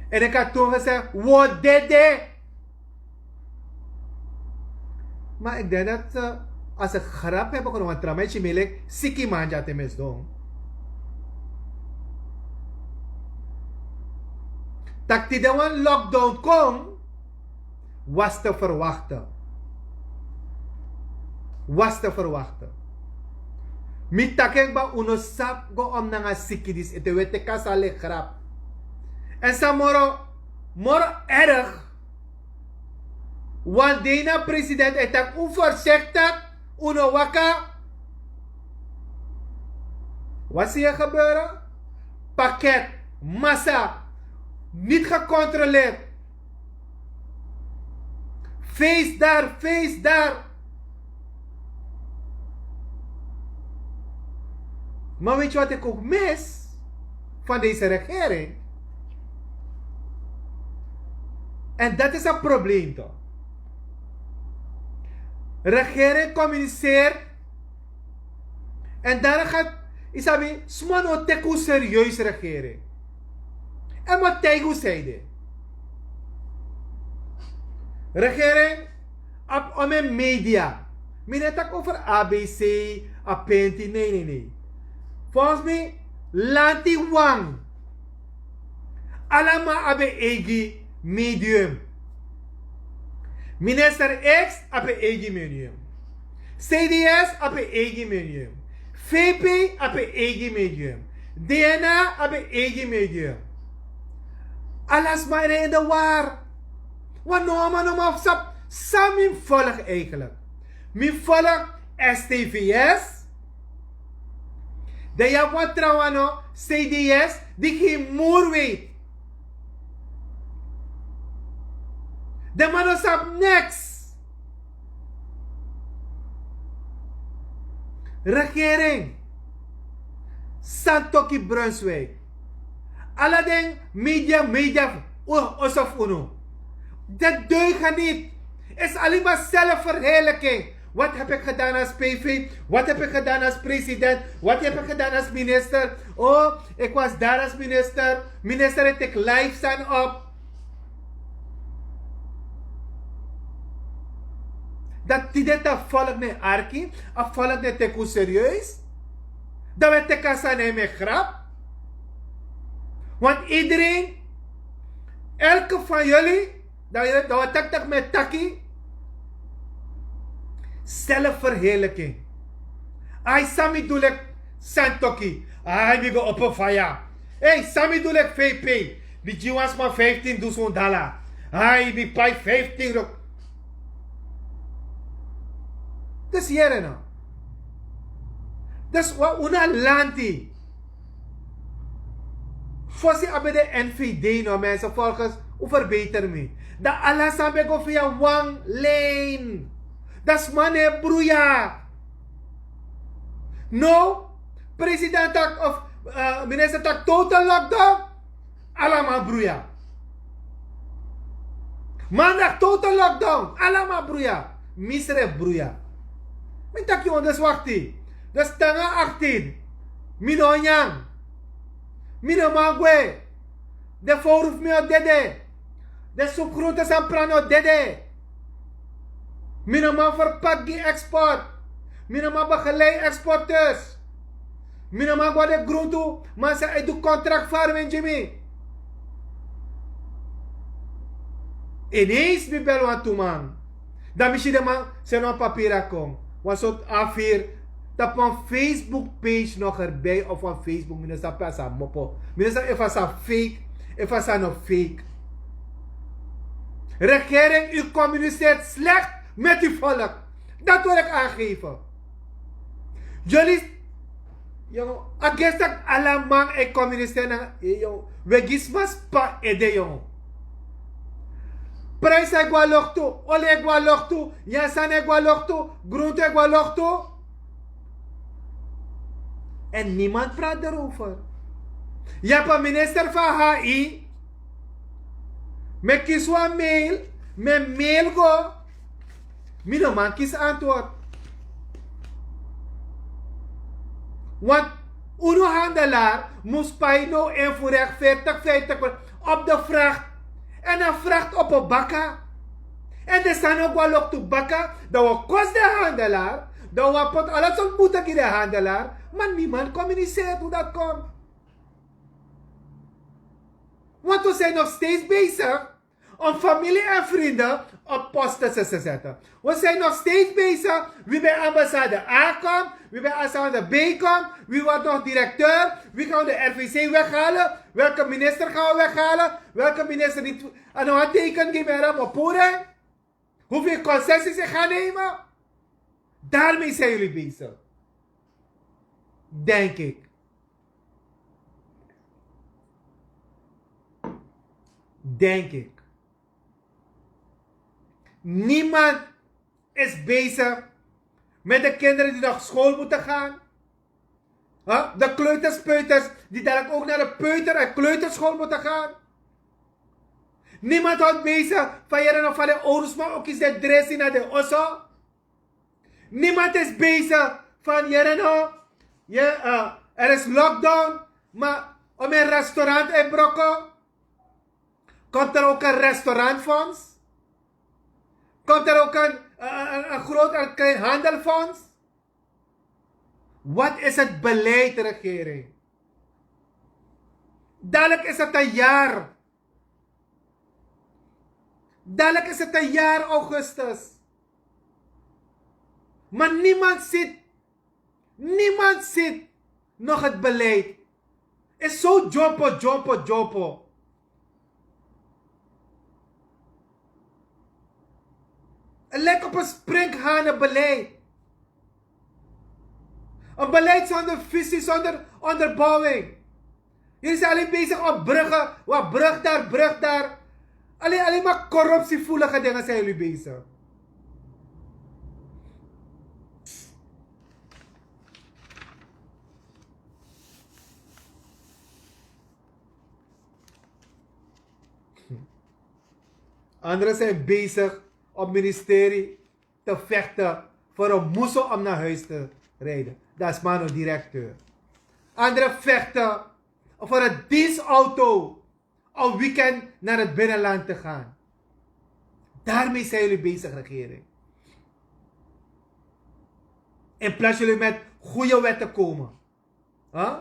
En ik had toen gezegd: "Wo dede." Maar ik denk dat ze als een grap hebben genomen. Tramai chimele, siki manja te misdon. Takti de wan lockdown kon, was te verwachten. Was te verwachten. Mi taki en kba, un no sabi go om nanga siki disi, ete un e teki a sani leki grap. Èn san moro, moro erg, wan dei na president e taki un voorzichtig, un no waka. Wat zie je gebeuren? Pakket, massa, niet gecontroleerd. Feest daar, feest daar. Maar weet je wat ik ook mis van deze regering? En dat is een probleem toch? Regering communiceert en dan gaat Isabi, sma no teki un serieus, regering. En mi o taigi un san ede. Regering abi omeni media. Mi no e taki over A B C, Apenti, nee, nee, nee. Volgens mi, lanti wan. Ala man abi en eigi medium. Minister X abi en eigi medium. C D S abi en eigi medium. V P abi en eigi medium. D N A abi en eigi medium. Ala sma de in de war. Want no man no man sabi san mi volg eigenlijk. Mi volg S T V S. Dan yu abi wan trawan, no, C D S, di geen moer weet. Den man no sabi niks. Regering, Santokhi, Brunswijk. Ala den media, media, o- oso fu unu. Dat deugen niet. Is alleen maar zelfverheerlijking. Wat heb ik gedaan als P V? Wat heb ik gedaan als president? Wat heb ik gedaan als minister? Oh, ik was daar als minister. Minister, ik tik live staan op. Dat die dit a volk ne arki, a volk ne teki un serieus. Dan we teki a sani en mi grap. Want iedereen, elke van jullie, dan we taki taki mi taki. Zelfverheerlijking. Ai, san mi du leki Santokhi. Ai, mi go opo faya. Ei, san mi du leki V P. Di gi wan sma vijftienduizend dala. Ai, mi pai vijftien rok. Dus yere no. Dus wan unu lanti. Fosi abi de N V D, no, mensen, volgens u, verbeter mi. Dan ala sani ben go via wan lijn. Dan sma no e bruya. No, president taki of, eh, minister taki total lockdown. Ala man bruya. Maandag total lockdown. Ala man bruya. Mi srefi bruya. Mi taki yu, dus wakti. Dus te nanga achttien, mi no o nyan. Mi no man gwe. Den fowru fu mi o dede. Den supgroente san mi prani o dede. Mi no man verpaki gi export. Mi no man begelei exporteurs. Mi no man go na den gruntu man san e du contract farming gi mi. Ineens mi bel wantu man. Dan mi si den man seni wan papiri kon. Wan sortu A vier. Tapu wan Facebook page nog erbij of wan Facebook, mi no sabi pe a sa mopo. Mi no sabi efu a sa fake, efu a sa no fake. Regering, u communiceert slecht met uw volk. Dat wil ik aangeven. Jullie, jongen, a gesta ala man e communiceren nanga, jongen. We gi sma span ede, jongen. Prijs e gwa loktu, oli e gwa loktu, yasan e gwa loktu, gruntu e gwa loktu. En niemand praat erover. Yapa minister van hi. Me kisi wan mail, me mail go. Mi no man kisi antwoord. Want unu handelaar mus pai no en fu rechtveertig vijftig op de vracht. En a vracht op a baka. En de sani o go a loktu baka, dan wi o kosi de handelaar, dan wi o poti ala sortu buta gi de handelaar. Ma niemand communiceert hoe dat komt. Want we zijn nog steeds bezig om familie en vrienden op posten te zetten. We zijn nog steeds bezig. Wie bij ambassade A komt, wie bij ambassade B komt, wie wordt nog directeur, wie gaan we de R V C weghalen, welke minister gaan we weghalen, welke minister niet aan een teken die meer hebben. Hoeveel concessies ik ga nemen. Daarmee zijn jullie bezig. Denk ik. Denk ik. Niemand is bezig met de kinderen die naar school moeten gaan. Huh? De kleuterspeuters die dadelijk ook naar de peuter- en kleuterschool moeten gaan. Niemand houdt bezig van hier en van de ouders, maar ook is de dressing naar de osso. Niemand is bezig van hier en je, uh, er is lockdown, maar om een restaurant in Brokko komt er ook een restaurantfonds. Komt er ook een, een, een groot en klein handelfonds? Wat is het beleid, regering? Dadelijk is het een jaar. Dadelijk is het een jaar augustus. Maar niemand ziet, niemand ziet nog het beleid. Is zo jopo, jopo, jopo. Het lijkt op een sprinkhanenbeleid. Een beleid zonder visie, zonder onderbouwing. Jullie zijn alleen bezig op bruggen. Wat brug daar, brug daar. Alleen, alleen maar corruptievoelige dingen zijn jullie bezig. Anderen zijn bezig op ministerie te vechten voor een moesel om naar huis te rijden. Dat is mano directeur. Anderen vechten voor een dienstauto om weekend naar het binnenland te gaan. Daarmee zijn jullie bezig, regering. In plaats jullie met goede wetten komen. Huh?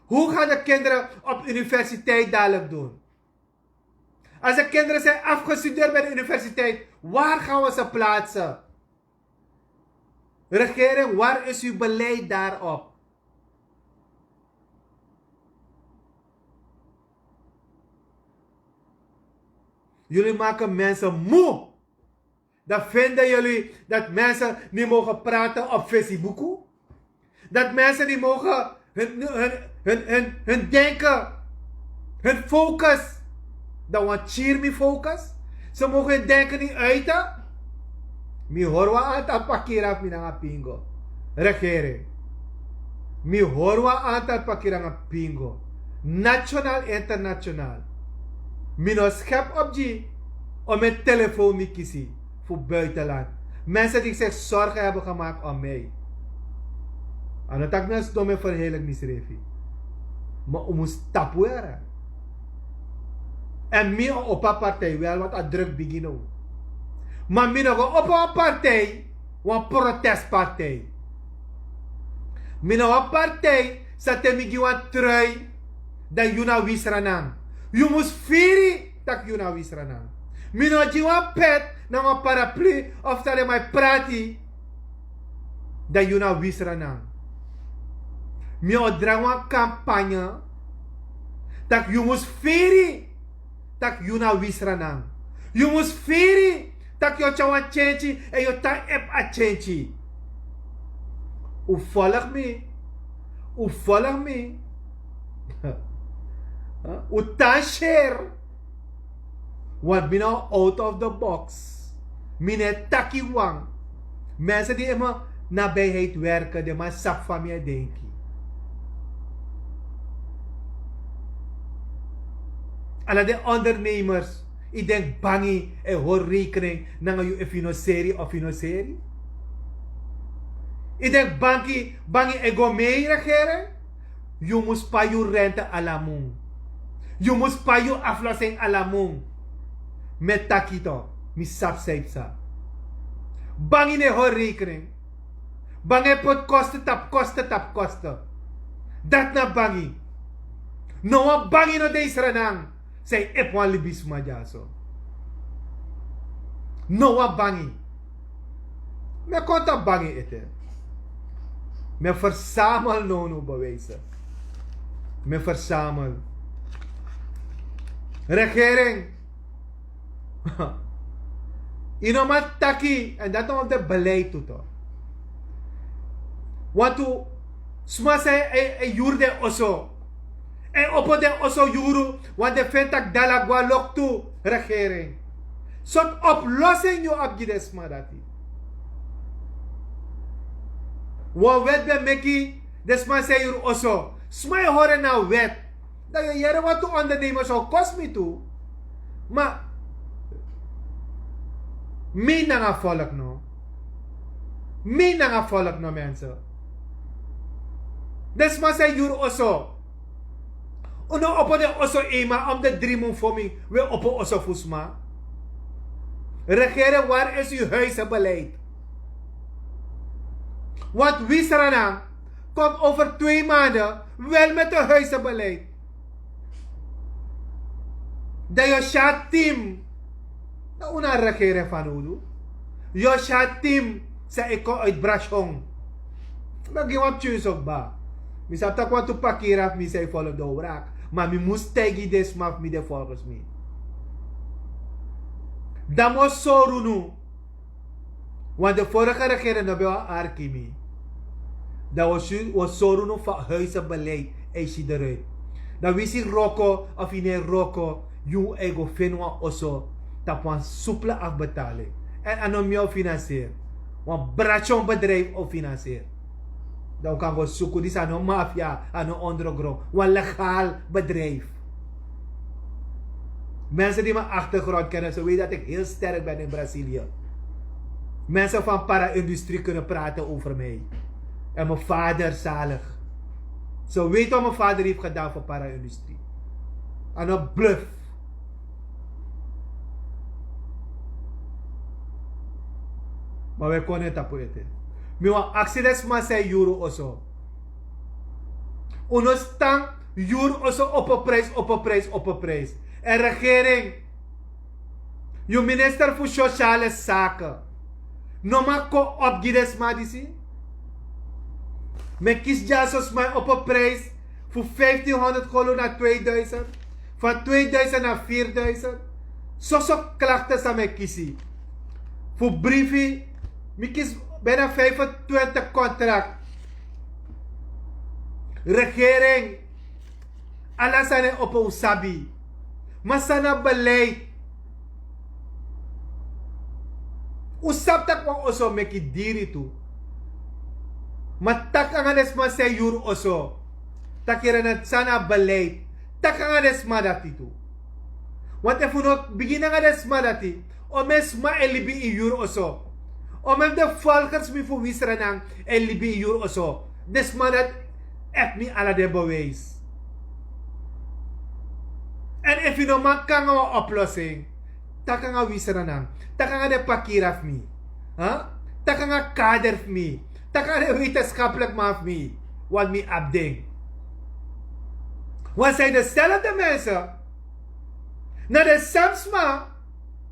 Hoe gaan de kinderen op universiteit dadelijk doen? Als de kinderen zijn afgestudeerd bij de universiteit, waar gaan we ze plaatsen? Regering, waar is uw beleid daarop? Jullie maken mensen moe. Dan vinden jullie dat mensen niet mogen praten op Facebook. Dat mensen niet mogen hun, hun, hun, hun, hun denken, hun focus. Dan want cheer me focus. Ze mogen hun denken niet uiten. Mi hoor wan aantal pakira fu mi nanga pingo. Regering. Mi hoor wan aantal pakira nanga pingo. Nationaal, internationaal. Mi no schep op gi om een telefoon mi kisi voor buitenland. Mensen die zich zorgen hebben gemaakt om mij. A no taki mi a sidon mi e verheerlijk misrefi. Ma un mus tapu were. En mi o opo a partij wel, want a druk bigin now. Ma mi no go opo a partij, wan protestpartij. Mi no wan partij san te mi gi wan trui, dan yu na wisra nan. Yu mus firi tak' yu na wisra nan. Mi no gi wan pet na wan paraplu of san den man e prati, dan yu na wisra nan. Mi o drai wan kampanye tak' yu mus firi tak' yu na wisra nan. Yu mus firi tak' yu o tyari wan tyentyi en yu o tan epi a tyentyi. Un volg mi. Un volg mi. Un tan share. Want mi no out of the box. Mi no e taki wan. Mensen die in mijn nabijheid werken, den man sabi fa mi e denki. Ala den ondernemers, yu denki bangi e hori rekening nanga yu efu yu no seri of yu no seri? Yu denki bangi, bangi e go mei, regering? Yu mus pai yu rente ala mun. Yu mus pai yu aflossing ala mun. Mi e taki tok, mi sabi san yu psa. Bangi no e hori rekening. Bangi e poti kosten tapu kosten tapu kosten. Dati na bangi. No wan bangi no de ini Sranan san e epi wan libisma dyaso. No wan bangi. Mi e kon tapu bangi ete. Mi e versamel nownow bewijzen. Mi e versamel. Regering. Yu no man taki, èn dati no wan fu den beleid tu tok. Wantu sma san e, e, e yuru den oso, e opo den oso yuru, want den feni tak' dala gwe na loktu. Regering, sortu oplossing yu abi gi den sma dati? Wan wet ben meki, den sma san e yuru oso, sma e hori en na wet. Dan yu e yere wantu ondernemers o kosi mi tu. Ma mi nanga volk no. Mi nanga volk no, mensen. Den sma san e yuru oso, un no opo den oso eenmaal om de dri mun fu mi, wi e opo oso fu sma. Regering, waar is uw huizenbeleid? Want wi Sranan komt over twee maanden wel met een huizenbeleid. Dan yu o si a team. Dan un no abi regering fanowdu. Yu o si a team san e kon uit Brashon. Mi o gi wan pikin so kba. Mi sabi tak' wantu pakira fu mi san e follow den wraki. Ma mi mus taigi den sma fu mi, den volgens mi. Dan mi o sori unu. Want de vorige regering no ben wani arki mi. Dan wi o sori unu fa huizenbeleid e si eruit. Dan winsi wroko of yu no e wroko, yu e go feni wan oso tapu wan supele afbetaling. Èn a no mi o finanseri. Wan Brashon bedrijf o finanseri. Dan wi kan go suku, disi a no mafia, a no ondergrond. Wan legaal bedrijf. Mensen die mijn achtergrond kennen, ze weten dat ik heel sterk ben in Brazilië. Mensen van para-industrie kunnen praten over mij. En mijn vader, zalig. Ze weten wat mijn vader heeft gedaan voor para-industrie. A no bluff. Ma wi e kon na tapu ete. Mi wani aksi den sma san e yuru oso. Un no stan yuru oso, opo prijs, opo prijs, opo prijs. Èn regering, yu minister fu sociale zaken no man kon opo gi den sma disi? Mi e kisi dyaso sma e opo prijs fu vijftienhonderd kolu na tweeduizend, van tweeduizend na vierduizend. Soso klachten san mi e kisi. Fu briefi, mi kisi bijna vijfentwintig contract. Regering, ala sani e opo, un sabi. Ma san na beleid? Un sabi tak' wan oso meki diri tu. Ma taki nanga den sma san e yuru oso. Taki, yere, na san na beleid. Taki nanga den sma dati tu. Want efu un no bigin nanga den sma dati, omeni sma e libi ini yuru oso? Omeni fu den volgers fu mi fu wi Sranan e libi ini yuru oso? Den sma dati efu mi ala den bewijs. Èn efu yu no man kon nanga wan oplossing, taki nanga wi Sranan. Taki nanga den pakira fu mi. Huh? Taki nanga kader fu mi. Taki nanga den wetenschappelijk man fu mi. Want mi abi den. Want a zijn dezelfde mensen. Na den sem sma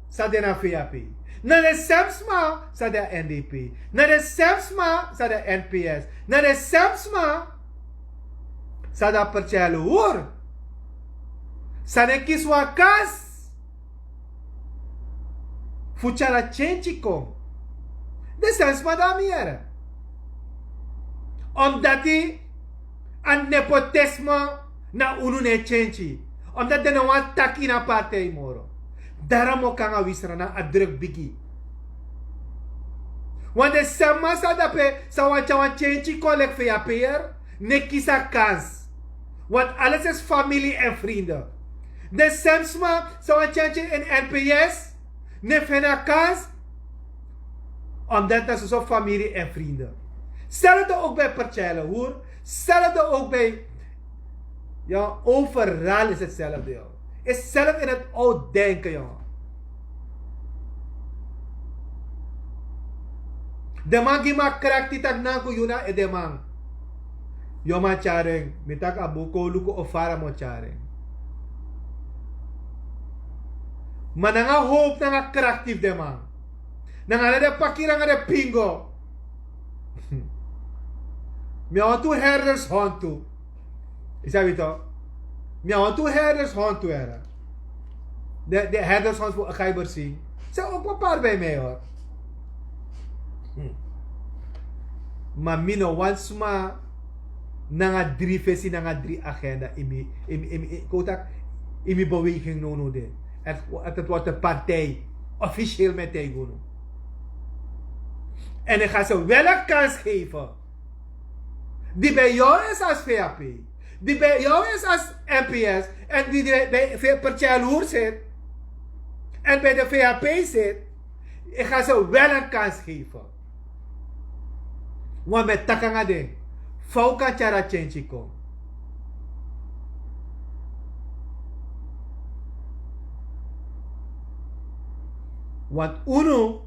san de na V H P. Na den sem sma san de na N D P. Na den sem sma san de na N P S. Na den sem sma san de na Percel Hoer. San no e kisi wan kas fu tyari a change kon. Den sem sma de na mi yere. Omdati a nepotisme na unu no e change. Omdati den no wani taki ini a partij moro. Dara mokan a wisra na a druk bigi. Wan de sama sa dape sa wan tya wan tyenty kon lek feya peyer, ne kisa kans. Want alles is famili en vrinde. De semsma sa wan tyenty en nps, ne fena kans. Omdat na soso famili en vrinde. Stel het ook bij pertjelle hoor. Stel het ook bij, ja, overal is hetzelfde, joh. Is zelf in het oud denken, joh. De man gi ma krakti tak nanku yuna e de man. Yo man tyaring, mi tak a buko luku ofara mo tyaring. Ma nanga hoop nanga krakti fu de man. Nanga na de pakiri nanga de pingo. Mi a wantu herders hontu. Yu sabi to? Mi a wantu herders hontu era. De de herders hontu fu a gaibersi. Se o papar bij mi hor. Ma mi no wan sma nanga dri fesi nanga dri agenda in mi in mi in mi kotak in mi beweging no no de. Het het wordt een partij. Officieel met tijgono. En ik ga ze wel een kans geven. Die bij jou is als vap, die bij jou is als nps en die bij pertjaloer zit en bij de vap zit. Ik ga ze wel een kans geven. Wan ben takanga de faukan tyara tyenty kon. Want unu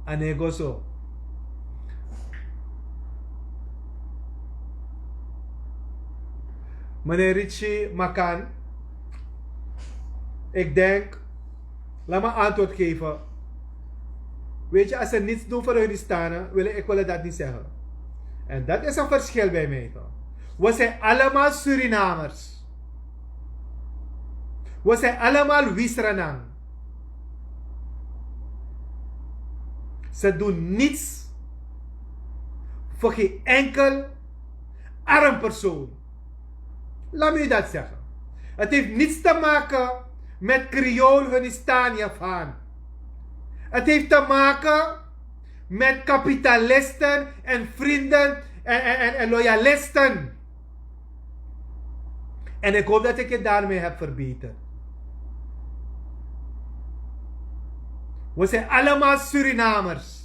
a no e go so. Meneer Richie Makan, ik denk, laat me antwoord geven. Weet je, als ze niets doen voor hun stanen, wil ik willen dat niet zeggen. En dat is een verschil bij mij toch. We zijn allemaal Surinamers. We zijn allemaal Wisranang. Ze doen niets voor geen enkel arm persoon. Laat me u dat zeggen. Het heeft niets te maken met Creool hun staan hiervan. Het heeft te maken met kapitalisten en vrienden en, en, en, en loyalisten. En ik hoop dat ik je daarmee heb verbeterd. We zijn allemaal Surinamers.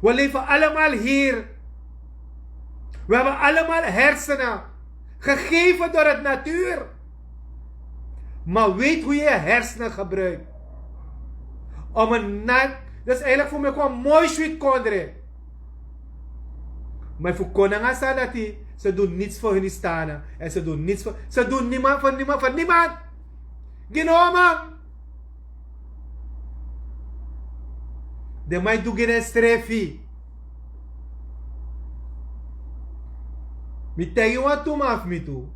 We leven allemaal hier. We hebben allemaal hersenen, gegeven door het natuur. Maar weet hoe je je hersenen gebruikt. Om een nat, dat is eigenlijk voor mij gewoon mooi sweet kondre. Maar voor konanga sanati, ze doen niets voor hun stanen. En ze doen niets voor, ze doen niemand, voor niemand, voor niemand. Genoma. Den man e du gi den srefi. Mi taigi wan tu man fu mi tu.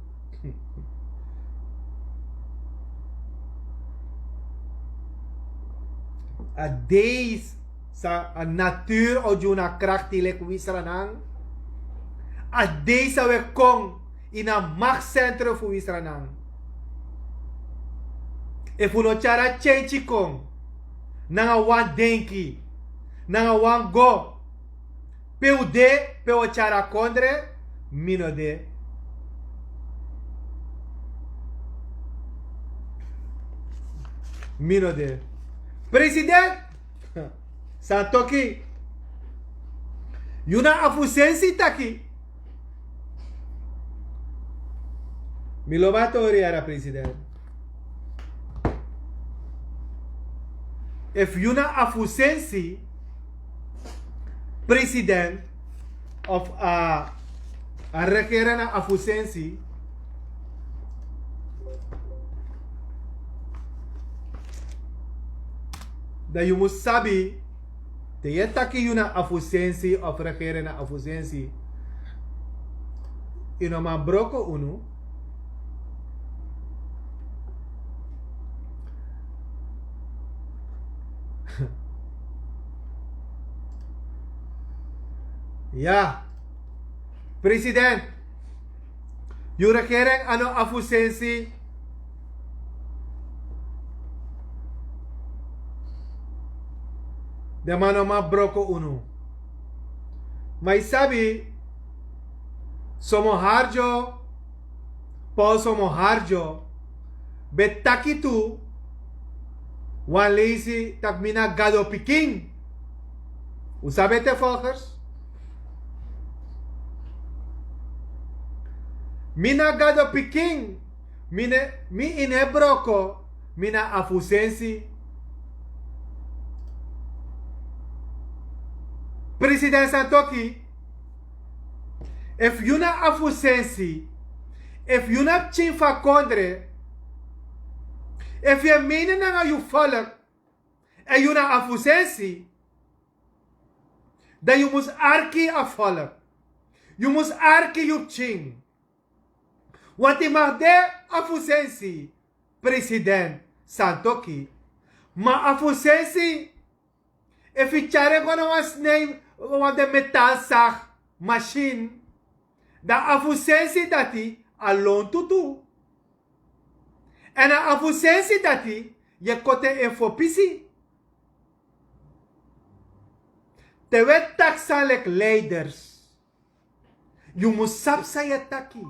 A dei san a naturu o gi unu a krakti leki wisranan. A dei san wi e kon ini a maktsentrum fu wisranan. Efu un no tyari a tyenty kon nanga wan denki, nanga wan go, pe un de, pe un o tyari a kondre, mi no de. Mi no de. President Santoki, yu na a fu sensi taki. Mi lobi a tori yara president. Efu yu na a fu sensi president of a a regeren na a fu sensi, dan yu mus sabi te yu e taki yu na a fu sensi of regeren na a fu sensi, yu no man broko unu. Ya. President, yu regering a no afu sensi. Den man no man broko unu. Ma yu sabi, somo hardyo, pol somo hardyo, ben taki tu wan leisi tak' mi na Gado pikin. Un sabi ete, volgers? Mi na Gado pikin. Mi ne, mi ini e broko, mi na afu sensi. President Santoki, efu yu na afu sensi, efu yu na pikin fu a kondre, efu yu e mene nanga yu volk, èn yu na afu sensi, dan yu mus arki a volk. Yu mus arki yu pikin. Want yu mag de afu sensi, president Santoki. Ma afu sensi, efu yu tyari en go na wan snij, wan den metal sag masin, dan afu sensi dati a lontu tu. Èn a afu sensi dati yu e koti en fu pisi. Te wi e taki san leki leiders, yu mus sabi san yu e taki.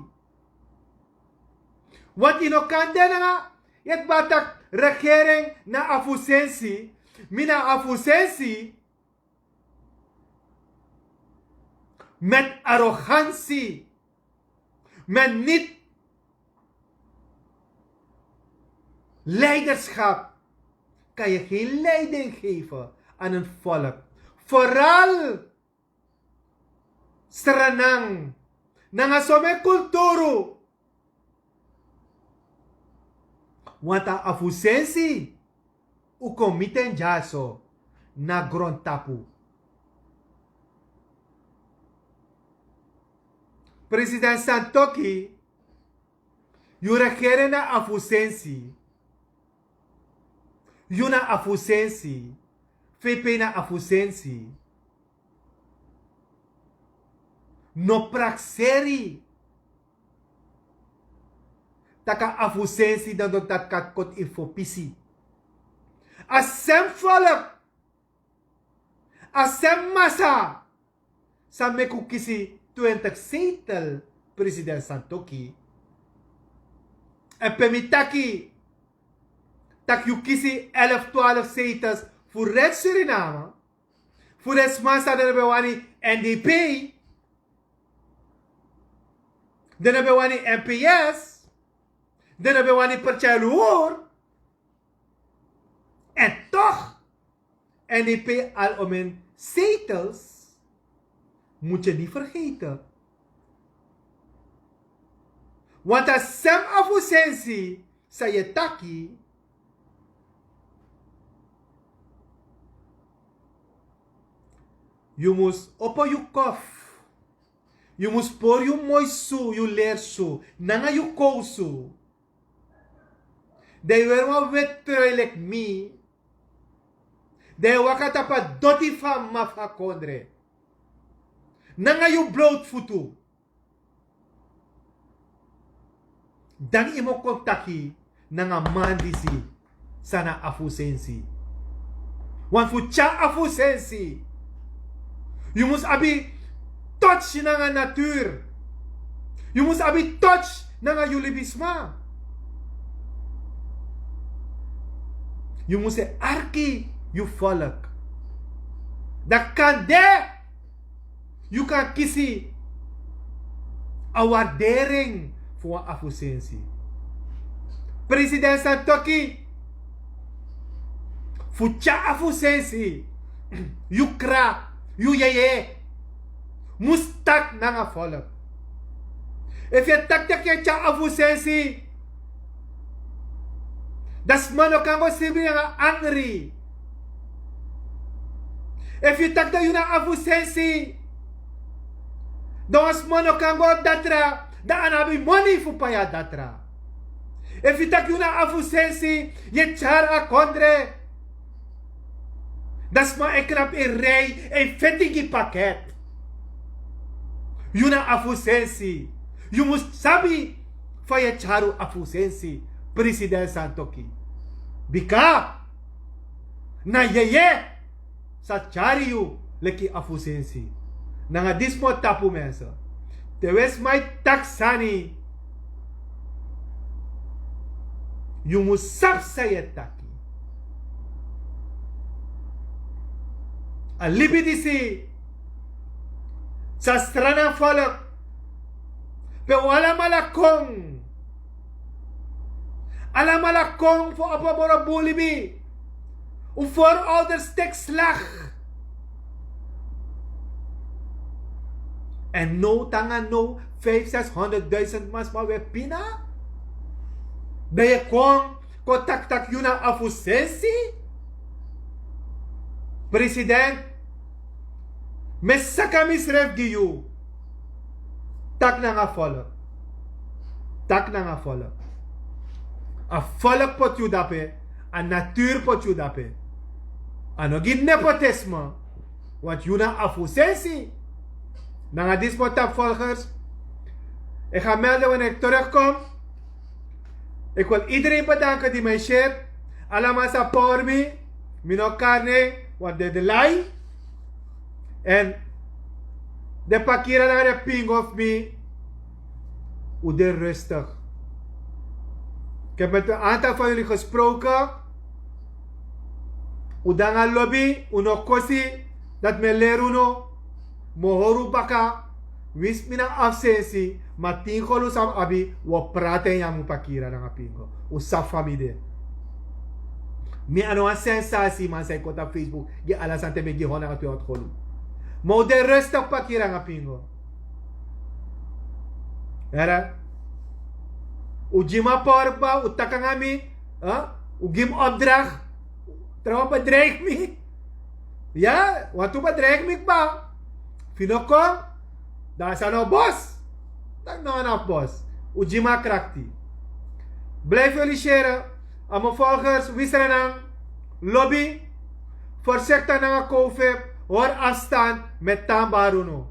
Want yu no kan de nanga, yu e kba tak' regering na afu sensi, mi na afu sensi, met arrogantie, met niet leiderschap kan je geen leiding geven aan een volk. Vooral Sranan nanga somen kulturu. Want a afu sensi un kon miti en dyaso na grontapu. President Santoki, yu regering na afu sensi. Yu na afu sensi. F P na afu sensi. No prakseri tak' a afu sensi dan don dati kati koti yu fu pisi. A sem folk, a sem masa, san meki un kisi twintig zetel, president Santoki. Èn pe mi taki tak' yu kisi elf, twaalf zetels fu Red Suriname, fu den sma san den no ben wani N D P, den no ben wani M P S, den no ben wani Partij Luhur. En toch, N D P al om in zetels, moet je niet vergeten. Want a sem afu sensi san yu e taki, yu mus opo yu kof. Yu mus pori yu moi su, yu leri su, nanga yu kowsu. Dan yu weri wan weti trui leki mi. Dan yu waka tapu a doti fu a mama fu a kondre nanga yu blowtu futu. Dan yu mu kon taki nanga man disi san na afu sensi. Want fu tyari afu sensi, yu mus abi touch nanga natuur. Yu mus abi touch nanga yu libisma. Yu mus e arki yu volk. Dan kande yu kan kisi a waardering fu wan afu sensi. President Santoki, fu tyari afu sensi, yu kra, yu yeye mus taki nanga volk. Efu yu e taki tak' yu e tyari afu sensi, dan sma no kan go sibri nanga angri. Efu yu taki tak' yu na afu sensi, dan wan sma no kan go datra, dan a no abi moni fu pai a datra. Efu yu taki yu na afu sensi, yu e tyari a kondre, dan sma e knapu e rei, e feti gi paket. Yu na afu sensi. Yu mus sabi fa yu e tyari un afu sensi. President Santoki. Bika na yeye sa tyari yu leki afu sensi. Nanga disi mo tapu mense. Te un e sma e taki sani, yu mus sabi san yu e taki. A libi disi sa strana folok. Pe un alamala kon. Alamala kon fu opo moro bun libi. Un forouders teki slag. Èn now tanga now vijf zeshonderdduizend masma we pina. Dan yu e kon kon taktak yu na afu sensi. President, mi e saka misrefi gi yu. Taki nanga folok. Taki nanga folok. A folok poti yu dape. A naturu poti yu dape. A no gi nepotisme. Want yu na afu sensi. Nanga disi mo tapu volgers. Ik ga melden wanneer ik terugkom. Ik wil iedereen bedanken die mij share. Alamal sa pori mi. Mi no karne want de de lai. En de pakira nanga de pingo fu mi. Un de rustig. Ik heb met een aantal van jullie gesproken. Un danga lobi un no kosi. Dat mi e leri unu. Mi o hori un baka. Winsi mi na absensi ma tin golu san mi abi, un o prati en nyan mi un pakira nanga pingo. Un sabi fa mi de. Mi a no wan sensasi man san e kon tapu facebook gi ala sani te mi e gi hon nanga twenhonderd golu. Ma un de rustig pakira nanga pingo. Here. Un gi mi a power kba un taki nanga mi. Un gi mi opdrag. Trawan bedreig mi. Ya wantu bedreig mi kba. Fu yu no kon dan a sani o bos. Dan no wan na fu bos. Un gi mi a krakti. Blijf feliciteren. A mi volgers wisrenan. Lobi. Voorzichtig nanga kofip. Hori afstand. Met tanbari unu.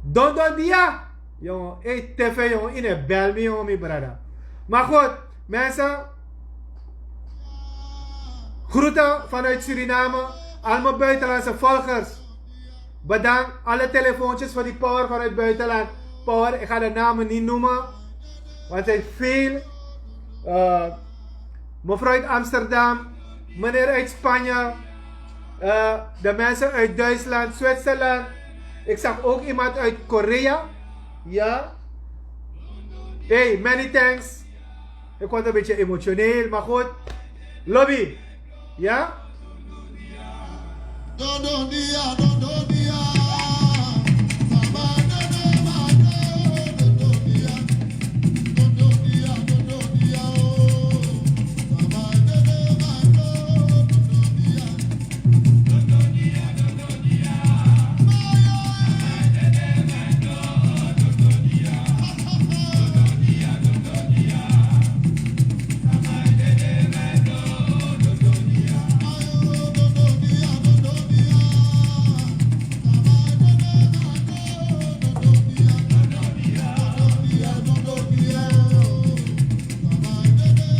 Dondon dia. Jongen, ei tv jongen, yu no e bel mi jongen, mi brada. Maar goed, mensen. Groeten vanuit Suriname. Al mijn buitenlandse volgers. Bedankt. Alle telefoontjes voor die power vanuit buitenland. Power, ik ga de namen niet noemen. Want het zijn veel. Eh, mevrouw uit Amsterdam, meneer uit Spanje, eh, de mensen uit Duitsland, Zwitserland. Ik zag ook iemand uit Korea. Ja. Hey, many thanks. Ik word een beetje emotioneel, maar goed. Lobby. Ya.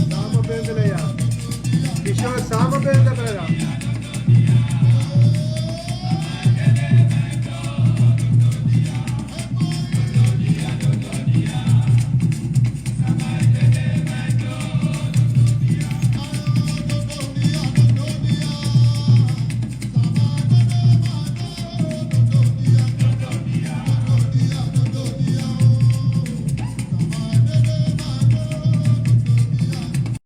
Summer bende ya. Kishore, summer bende, brother.